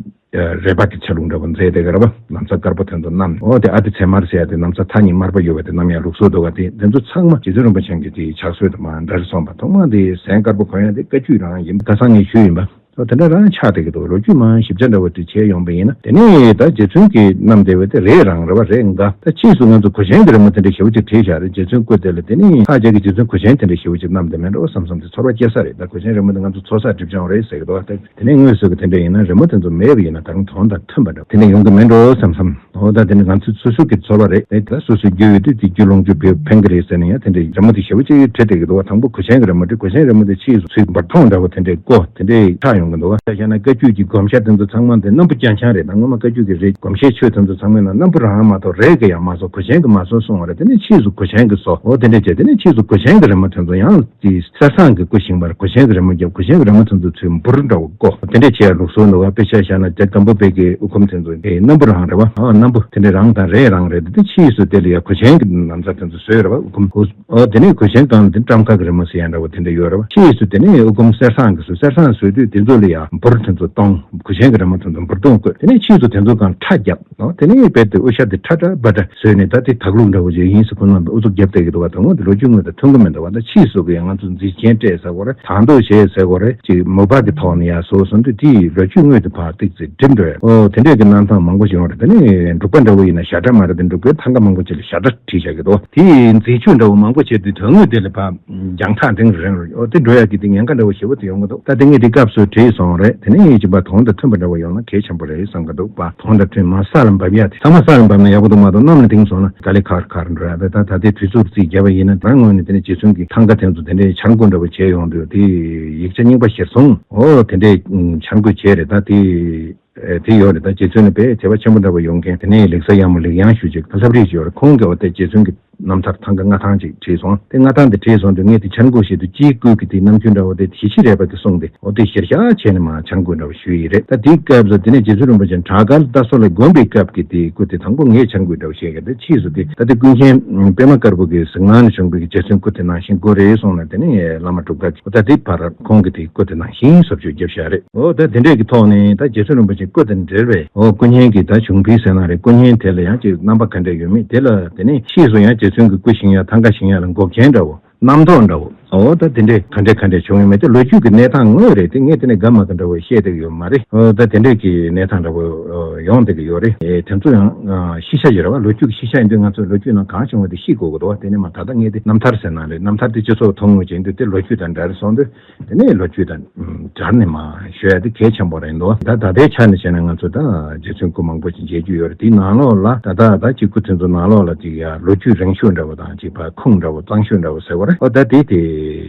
རས་པ་གི་ཆ་ལུགས་འདྲ་བོ་མཛད་དེ་ག་རེད་པ། ན་བཟའ་དཀར་པོ་དེ་ཚོ་བསྣམས། འོ་དེ་ཨ་ཏི་ཚེ་དམར་ཟེར་ཡ་དེ་ན་བཟའ་ཐག་ཉེ་དམར་པོ་ཡོད་པ་དེ་བསྣམས་ཡ་ལུགས་སྲོལ་འདུག་ག་དེ་དེ་ཚོ་ཚང་མ་རྗེ་བཙུན་རིན་པོ་ཆེ་གི་དེའི་ཕྱག་སྲོལ་དུ་མར་འདྲ་རེ་སོང་པ། ཐོག་མར་དེ་ཟན་དཀར་པོ་གོན་ཡ་དེ་བཀའ་བརྒྱུད་རང་ཡིན། ཁ་སང་ངས་ཞུས་ཡིན་པ། འོ་དེ་འདྲ་རང་ཆགས་བསྡད་ཀྱི་འདུག་ལོ་རྒྱུས་མང་ཞིབ་ཆ་འདྲ་བོ་དེ་བྱས་ཡོང་པ་ཡིན་ན། དེ་ནས་ད་རྗེ་བཙུན་གྱིས་བསྣམས་བསྡད་པ་དེ་རས་རང་རེད་པ། རས་འགའ། ད་ཕྱིས་སུ་ང་ཚོ་གོས་ཆེན་གྱི་རི་མོ་དེ་འདྲ་ཞེ་པོ་ཅིག་བྲིས་བཞག་རེད། རྗེ་བཙུན་སྐུ་དེ་ལ། དེ་ནས་ཕྱག་རྒྱ་གི་རྗེ་བཙུན་གོས་ཆེན་དེ་འདྲ་ཞེ་པོ་ཅིག་བསྣམས་བསྡད་མེད་འགྲོ་བསམ་བསམ་དེ་ཚོར་བ་སྐྱེ་ས་རེད། ད་གོས་ཆེན་རི་མོ་དེ་ང་ཚོ་ཚོ་གསར་སྒྲིབ་སྦྱོང་རེད་ཟེར་གྱི་འདུག་ད་དེ་ནས་དངོས་སུ་གི་དེ་འདྲ་ཡིན་ན་རི་མོ་དེ་ཚོ་མེད་པ་ཡིན་ན་ད་རུང་དོན་དང་མཐུན་པ་འདྲ་དེ་འདྲ་ཡོང་གི་མེད་འགྲོ་བསམ་བསམ། འོ་ད་དེ་ནི་ང་ཚོ་སོ་སོ་གི་ཚོར་བ་རེད། དེ་ད་སོ་སོའི་རྒྱུས་ཡོད་དུས་དེ་རྒྱུ་ལོངས་སྤྱོད་ཕན་གི་རེད་ཟེར་ནས་ཡང་དེ་འདྲའི་རི་མོ་དེ་ཞེ་པོ་ཅིག་བྲིས་བསྡད་ཀྱི་འདུག་བ། དང་པོ་གོས་ཆེན་གྱི་རི་མོ་དེ། གོས་ཆེན་རི་མོ་དེ་ཕྱིས་སུ་ཚུར་འབུར་ཐོང་འདྲ་བོ་དེ་འདྲའི་བརྐོས་དེ་འདྲའི་ཆགས་ཡོང་གི་འདུག་བ། ད་བྱས་ན་བཀའ་བརྒྱུད་ཀྱི་སྒོམ་ཞྭ་དེ་ཚོ་ཚང་མ་དེ་སྣམ་བུ་རྐྱང་རྐྱང་རེད། ད་སྔོན་མ་བཀའ་བརྒྱུད་ཀྱི་རེད། སྒོམ་ཞྭའི་ཆོས་དེ་ཚོ་ཚང་མའི་ནང་སྣམ་བུ་རང་མ་གཏོགས་རས་ཀྱི་ཡང་མ་བཟོ། གོས་ཆེན་གྱི་མ་བཟོ་གསུང་བ་རེད། དེ་ནས་ཕྱིས་སུ་གོས་ཆེན་གྱི་བཟོ། འོ་དེ་འདྲ་བྱས། དེ་ནས་ཕྱིས་སུ་གོས་ཆེན་གྱི་རི་མོ་དེ་ཚོ་ཡང་དེ་གསེར་ཟངས་ཀྱི་སྐུ་བཞེངས་པར་གོས་ཆེན་གྱི་རི་མོ་བརྒྱབ། གོས་ཆེན་གྱི་རི་མོ་དེ་ཚོ་ཚུར་འབུར་འདྲ་བོ་བརྐོས། དེ་འདྲས་བྱས་ལུགས་སྲོལ་འདུག་བ། དཔེ་ཆ་བཞག་ན་རྒྱ་སྒམ་པོ་པའི་གི་དབུ་ཁུམ་དེ་ཚོ་དེ་སྣམ་བུ་རང་རེད་བ། ཨ་སྣམ་བུ་དེ་འདྲས་རང་དང་རས་རང་རེད། དེ་ཕྱིས་སུ་དེ་ལ་ཡ་གོས་ཆེན་གྱི་ན་བཟའ་དེ་ཚོ་བཟོས་རེད་བ། དབུ་ཁུམ་ཧུ། ཨོ་དེ་ནས་གོས་ཆེན་སྒང་ལ་དེ་ཊམ་ཁ་གི་རི་མོ་ཟེར་ཡ་འདྲ་བོ་དེ་འདྲས་ཡོད་རེད་བ། ཕྱིས་སུ་དེ་ནས་དབུ་ཁུམ་གསེར་ཟངས་ཀྱི་བཟོས། གསེར་ཟངས་བཟོས་དུས་དེ་ཚོ་ལ་ཡ་འབུར་དེ་ཚོ་གཏོང་། གོས་ཆེན་གྱི་རི་མོ་དེ་ཚོ་འབུར་གཏོང་བཀོད། དེ་ནས་ཕྱིས་སུ་དེ་ཚོ་སྒང་ཁྲ་བརྒྱབ། ཨོ་དེ་ནས་རྦད་དེ་དབུ་ཞྭ་དེ་ཁྲ་ཁྲ་འབར་འདྲ་བཟོས་ནས་ད་དེ་དག་ལུགས་འདྲ་བོ་ཅིག་ཡིན་ཟེར་ཁོ་ཚོ་ཨུ་ཚུགས་རྒྱབ་བསྡད་ཀྱི་འདུག་བ། དོན་དངོས་དེ་ལོ་རྒྱུས་དངོས་དང་མཐུན་གྱི་མི་འདུག་བ། ད་ཕྱིས་སུ་གི་ཡང་ང་ཚོ་མཛེས་རྒྱན་སྤྲས་ཟེར་དགོས་རེད། དར་མདོ་བྱས་ཟེར་དགོས་རེད། ཅིག་མུ་པ་གི་ཐོག་ནས་ཡར་བཟོ་སོང་དུས་དེའི་ལོ་རྒྱུས་དངོས་དེ་ཕར་ཏོག་ཙམ་འགྲིབ་འགྲོ་ཡ། ཨོ་དེ་འདྲས་ཀྱི་རྣམ་ཐར་མང་པོ་ཞིག་ཡོང་རེད། དེ་ནས་འབྲུག་པ་འདྲ་བོ་ཡིན་ན་ཞབས་ཁྲ་མ་རེད་དེ། འབྲུག་པའི་ཐང་ག་མང་པོ་ཅིག་ལ་ཞབས་ཁྲ་བྲིས་བཞག་གི་འདུག་དེའི་མཛེས་ཆོས་འདྲ་བོ་མང་པོ་བྱས་དུས་དོན་དངོས་དེ་ལ་ཕར་རྒྱང་ཐག་འདིང་རིང་རུ། ཨོ་དེ་འགྲོ་ཡ་གི་དེ་ཉེན་ཁ་འདྲ་བོ་ཞེ་པོ་དེ་ཡོང་གི་འདུག་ད་དེ་ངས་དེ་སྐབས་སུ་བྲིས་སོང་རེད། དེ་ནས་ཡིན་གཅིག་པ་དོན་དང་མཐུན་པ་འདྲ་བོ་ཡོང་ན་གལ་ཆེན་པོ་རེད་བསམ་གི་འདུག་པ། དོན་དང་མཐུན་མ་ས་ལ་འབབ་ཡ་དེ། ཚང་མ་ས་ལ་འབབ་ན་ཡག་པོ་འདུག་མ་གཏོགས་གནམ་ལ་ལྡིང་སོང་ན་དཀའ་ལས་ཁག་ཁག་འགྲོ་ཡ་རེད། ད་ད་ལྟའི་དུས་ཚོད་རྩིས་བརྒྱབ་པ་ཡིན་ན་རང་ངོས་ནས་དེ་ནས་རྗེ་བཙུན་གྱི་ཐང་ག་དེ་ཚོ་དེ་འདྲའི་འཆར་འགོད་འདྲ་བོ་བྱས་ཡོང་དུས་དེ་ཡིག་ཆ་རྙིང་པ་གཞིར་བཟུང་ཨོ་དེ་འདྲའི་འཆར་འགོད་བྱས་རེད། ད་དེ་དེ་ཡོད་རེད། ད་རྗེ་བཙུན་ལ་དཔེ་དད་པ་ཆེན་པོ་འདྲ་བོ་ཡོང་མཁན་དེ་ནས་ལེགས་བཤད་ཡང་མོ་ལེགས་ཡང་ཞུ་ཅིག་ལྷ་བྲིས་ཡོད་རེད། ཁོང་གིས་འོ་དེ་རྗེ་བཙུན་གྱི་ རྣམ་ཐར་ཐང་ག་མངའ་ཐང་ཅིག་བྲིས་སོང་། དེ་མངའ་ཐང་དེ་བྲིས་སོང་དུས་ངས་དེ་འཆར་འགོད་བྱེད་དུས་སྤྱིའི་སྐུ་གི་དེའི་རྣམ་འགྱུར་འདྲ་བོ་དེ་ཞི་ཞི་རས་པ་གིས་གསུངས་ཏེ། འོ་དེ་གཞིར་བཞག་བྱས་ནས་མར་འཆར་འགོད་འདྲ་བོ་ཞུས་ཡི་རེད། ད་དེའི་སྐབས་སུ་དེ་ནས་རྗེ་བཙུན་རིན་པོ་ཆེ་བྲག་དཀར་རྟ་སོ་ལ་བསྒོམས་པའི་སྐབས་ཀྱི་དེའི་སྐུ་དེ་དང་པོ་ངས་འཆར་འགོད་འདྲ་བོ་བྱས་ཡོད། དེ་ཕྱིས་སུ་དེ་ད་དེ་ཀུན་མཁྱེན་པད་མ་དཀར་པོ་གི་གཟིགས་སྣང་ནས་བྱུང་བའི་རྗེ་བཙུན་སྐུ་དེ་ནང་བཞིན་དགོས་རེད་གསུངས་ནས། དེ་ནས་བླ་མ་གྲུབ་དཀར་གྱིས་ད་དེ་བར་ཁོང་གི་དེའི་སྐུ་དེ་ནང་བཞིན་བཟོ་བཅོས་བརྒྱབ་བཞག་རེད། འོ་ད་དེ་འདྲས་ཀྱི་ཐོག་ནས་ད་རྗེ་བཙུན་རིན་པོ་ཆེ་སྐུ་དང་འབྲེལ་བའི་འོ་ཀུན་མཁྱེན་གྱི་ད་བྱུང་འཕེལ་ཟེར་ན་རེད། ཀུན་མཁྱེན་དེ་ལ་ཡང་ཅིག་རྣམ་པ་ག་འདྲས་ཡོད་མེད་དེ་ལ། དེ་ནས་ཕྱིས་སུ་ཡང་རྗེ་བཙུན་གྱི་སྐུ་བཞེངས་ཡ་ཐང་ག་བཞེངས་ཡ་ལ་འགོག་རྐྱེན་འདྲ་བོ། རྣམ་རྟོག་འདྲ་བོ། འོ་ད་དེ་འདྲས་ག་འདྲས་ག་འདྲས་བྱུང་ཡོད་མེད་དེ་ལོ་རྒྱུས་ཀྱི་གནས་སྟངས་དངོས་རེད་དེ། ངས་དེ་ནས་དགའ་མ་དགའ་འདྲ་བོ་བཤད་བསྡད་ཡོད་མ་རེད། འོ་ད་དེ་འདྲས་ཀྱི་གནས་སྟངས་འདྲ་བོ་ཡོང་བསྡད་ཀྱི་ཡོད་རེད། དེ་ཚོ་ཡང་ཤེས་བྱ་ཡོད་རེད་བ། ལོ་རྒྱུས་ཀྱི་ཤེས་བྱ་ཡིན་དུས་ང་ཚོ་ལོ་རྒྱུས་ནང་གང་བྱུང་བ་དེ་ཤེས་དགོས་ཀྱི་འདུག་བ། དེ་ནས་མ་ད་ལྟ་ངས་དེ་རྣམ་ཐར་ཟེར་ན་རེད། རྣམ་ཐར་དེ་སྤྱི་ཚོགས་ཐོག་ངོས་ཅན་དུ་དེ་ལོ་རྒྱུས་དང་འདྲ་རེད་སོང་དུས། དེ་ནས་ལོ་རྒྱུས་དང་སྦྱར་ནས་མ་ཞུ་ཡ་དེ་གལ་ཆེན་པོ་རེད་འདུག་ད་ད་ལྟའི་ཆ་ནས་བྱས་ན་ང་ཚོ་ད་རྗེ་བཙུན་སྐུ་མང་པོ་ཞིག་མཇལ་རྒྱུ་ཡོད་རེད། དེའི་ནང་ལོགས་ལ་ད་ལྟ་ད་ཅིག་སྐུ་དེ་ཚོ་ནང་ལོགས་ལ་ཅིག་ཡ་ལོ་རྒྱུས་རིང་ཤོས་འདྲ་བོ་དང་། ཅིག་ཕར་ཁུངས་འདྲ་བོ་གཙང་ཤོས་འདྲ་བོ་ཟེར་བ་རེད། ཨོ་ད་དེ་དེ་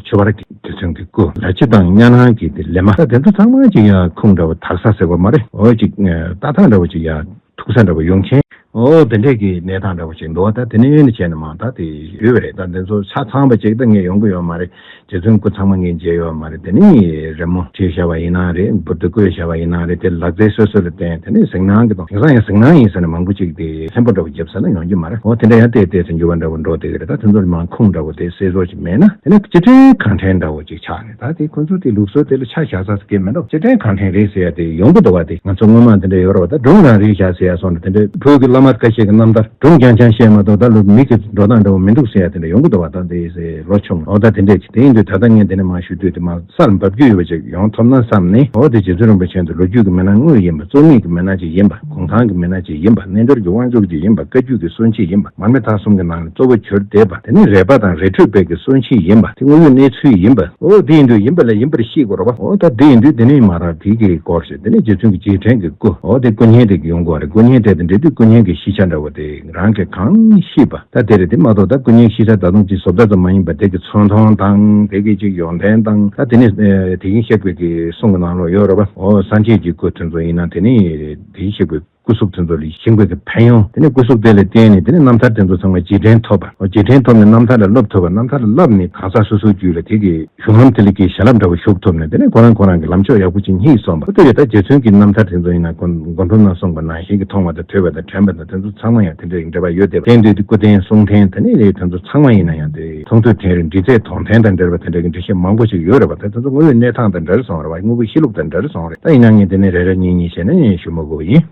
ཆོས་འབར་གྱི་རྗེ་བཙུན་གྱི་སྐུ་ལ་ཕྱི་དང་གཉའ་ནང་གི་དེ་ལེ་མ་ད་དེ་ཚོ་ཚང་མ་ཅིག་ཡ་ཁུངས་འདྲ་བོ་དག་ས་ཟེར་བ་མ་རེད། ཨོ་ཅིག་ལྟ་སྟངས་འདྲ་བོ་ཅིག་ཡ། ཐུག་ས་འདྲ་བོ་ཡོང་མཁན། ཨོ་དེ་འདྲས་ཀྱི་གནས་སྟངས་འདྲ་བོ་ཞིག་འདུག་ད་དེ་ནས་ཡོད་ནས་བྱས་ནས་མ་ད་དེ་ཡོད་པ་རེད། ད་འདི་ཚོ་ཆ་ཚང་པ་ཅིག་ད་ངས་ཡོང་གི་ཡོད་མ་རེད། རྗེ་བཙུན་སྐུ་ཚང་མ་ངས་མཇལ་ཡོད་མ་རེད། དེ་ནས་རི་མོ་བྲིས་བཞག་པ་ཡིན་ན་རེད། འབུར་དུ་བརྐོས་བཞག་པ་ཡིན་ན་རེད། དེ་ལག་རྩལ་སོ་སོ་ལ་བརྟེན་དེ་ནས་གཟིགས་སྣང་གི་དང་། དེང་སང་ཡང་གཟིགས་སྣང་ཡིན་ཟེར་ནས་མང་པོ་ཅིག་དེ་ལྷན་པ་འདྲ་བོ་བརྒྱབ་ཟེར་ན་ཡོང་རྒྱུ་མ་རེད། ཨོ་དེ་འདྲ་ཡང་བལྟས་བལྟས་ཟེར་འགྱུར་བ་འདྲ་བོ་འགྲོ་བསྡད་ཀྱི་རེད། ད་དེ་ཚོ་ལ་མ་ཁུངས་འདྲ་བོ་དེ་གསལ་བཟོ་ཅིག་མེད་ན་དེ་ནས་སྤྱི་དོན་གང་དྲན་འདྲ་བོ་ཅིག་ཆགས་རེད། ད་དེ་ཁོ་ཚོ་དེ་ལུགས་སྲོལ་དེ་ལ་ཆ་བཞག་ས་ཟེར་གྱི་མི་འདུག་སྤྱི་དོན་གང་དྲན་རེད་ཟེར་ཡ་དེ་ཡོང་གི་འདུག་བ། དེ་ང་ཚོ་སྔོན་མ་དེ་འདྲ་ཡོད་རེད་བ། ད་སྒྲུང་རང་རེད་བཞག་ཟེར་ཡ་སོགས་འདྲ། དེ་འདྲ་བོད་ཀྱི་བླ་མ་ཁ་ཤས་ཀྱི་རྣམ་ཐར་སྒྲུང་རྐྱང་རྐྱང་བཤད་མ་གཏོགས་ད་ལོ་མི་གི་འགྲོ་སྟངས་འདྲ་བོ་མི་འདུག་ཟེར་ཡ་དེ་འདྲ་ཡོང་གི་འདུག་བ། ད་དེ་ཟེར་ལོ་ཆུང་། འོ་ད་དེ་འདྲས་ཀྱི་དེ་ཡིན་དུས་ད་ལྟ་ངས་འདི་ནས་མར་ཞུ་དུས་དེ་མར་སར་འབབ་རྒྱུ་ཡོད་པ་ཅིག་ཡོང་ཐུབ་ན་བསམ་ནས། འོ་དེ་རྗེ་བཙུན་རིན་པོ་ཆེ་འདི་ལོ་རྒྱུས་ཀྱི་མི་སྣ་དངོས་ཡིན་པ། རྩོམ་ཡིག་གི་མི་སྣ་ཅིག་ཡིན་པ། གུང་ཐང་གི་མི་སྣ་ཅིག་ཡིན་པ། རྣལ་འབྱོར་གྱི་དབང་ཕྱུག་ཅིག་ཡིན་པ། བཀའ་བརྒྱུད་ཀྱི་སྲོལ་འབྱེད་ཡིན་པ། མར་མེ་མཐའ་གསུམ་གྱི་ནང་ནས་གཙོ་བོ་གྱུར་བསྡད་པ། དེ་ནི་རས་པ་དང་རས་ཕྲུག་པའི་གི་སྲོལ་འབྱེད་ཡིན་པ། དེ་དངོས་ཡོད་གནས་ཚུལ་ཡིན་པ། འོ་དེ་ཡིན་དུས་ཡིན་པ་ལ་ཡིན་པར་ཤེས་དགོས་རེད་བ། འོ་ད་དེ་ཡིན་དུས་དེ་ནས་མར་དེ་གི་སྐོར་ཞིག་དེ་ནས་རྗེ་བཙུན་གྱི་རྗེས་དྲན་གྱི་སྐུ། འོ་དེ་སྐུ་བརྙན་དེ་གི་ཡོང་དགོས་རེད། སྐུ་བརྙན་དེ་དེ་འབྲི་དུས་སྐུ་བརྙན་གྱི་ཤེས་བྱ་འདྲ་བོ་དེ་རང་གིས་གང་ཤེས་པ། ད་དེ་རེད། དེ་མ་གཏོགས་ད་སྐུ་བརྙན་ཤེས་བྱ་ད་དུང་ཅིག་བཟོ་ལྟ་ཙམ་མ་ཡིན་པ་དེ་གི་ཚོན་མཐོང་དང་། དེ་གི་ཅིག་ཡོན་ཏན་དང་། ད་དེ་ནས་དེ་བཞིན་གཤེགས་པའི་གི་གསུང་གི་ནང་ལོགས་ཡོད་རེད་བ། འོ་སངས་རྒྱས་ཀྱི་སྐུ་དེ་ཚོ་ཡིན་ན་དེ་ནས་དེ་བཞིན་གཤེགས་པའི་སྐུ་གཟུགས་དེ་ཚོ་ལ་བཞེངས་པའི་གི་ཕན་ཡོན། དེ་ནས་སྐུ་གཟུགས་དེ་ལ་བརྟེན་ནས་དེ་ནས་རྣམ་ཐར་དེ་ཚོ་ཚང་མ་རྗེས་དྲན་ཐོབ་པ། རྗེས་དྲན་ཐོབ་ནས་རྣམ་ཐར་ལ་བསླབ་ཐུབ་པ། རྣམ་ཐར་ལ་བསླབ་ནས་གང་ཟག་སོ་སོའི་རྒྱུད་ལ་དེ་གི་གཞུང་ལམ་དེ་ལ་གི་ཞལ་ལག་འདྲ་བོ་ཞུགས་ཐུབ་ནས། དེ་ནས་ཁོ་རང་ཁོ་རང་གི་ལམ་ཕྱོགས་ཡག་པོ་ཅིག་རྙེད་སོང་བ། དེ་ཡོད། ད་རྗེ་བཙུན་གྱི་རྣམ་ཐར་དེ་ཚོ་ཡིན་ན་མགོ་མགྲོན་ནས་གསུངས་པ་ནང་བཞིན་གྱི་མཐོང་བ་དང་ཐོས་པ་དང་དྲན་པ་དང་དེ་ཚོ་ཚང་མ་ཡང་དེ་འདྲའི་འབྲེལ་བ་ཡོད་དེ། དེ་ཡིན་དུས་སྐུ་རྟེན་གསུང་རྟེན་དེ་ནས་དེ་ཚོ་ཚང་མ་ཡིན་ན་ཡང་དེ་མཐོང་ཐོས་དྲན་རེག་འབྲི་རྩལ་མཐོང་ལྡན་དང་འབྲེལ་བ་དེ་འདྲ་གི་འགྲེལ་བཤད་མང་པོ་ཞིག་ཡོད་རེད་བ། དེ་ཚོ་དངོས་ཡོད་གནས་སྟངས་དང་འབྲེལ་སོང་རེད་བ། དངོས་པོའི་གཤིས་ལུགས་དང་འབྲེལ་སོང་རེད། ད་ཡིན་ན་ངས་དེ་ནས་རེ་རེ་གཉིས་གཉིས་བྱས་ནས་ཞུ་མ་དགོས་པ་ཡིན།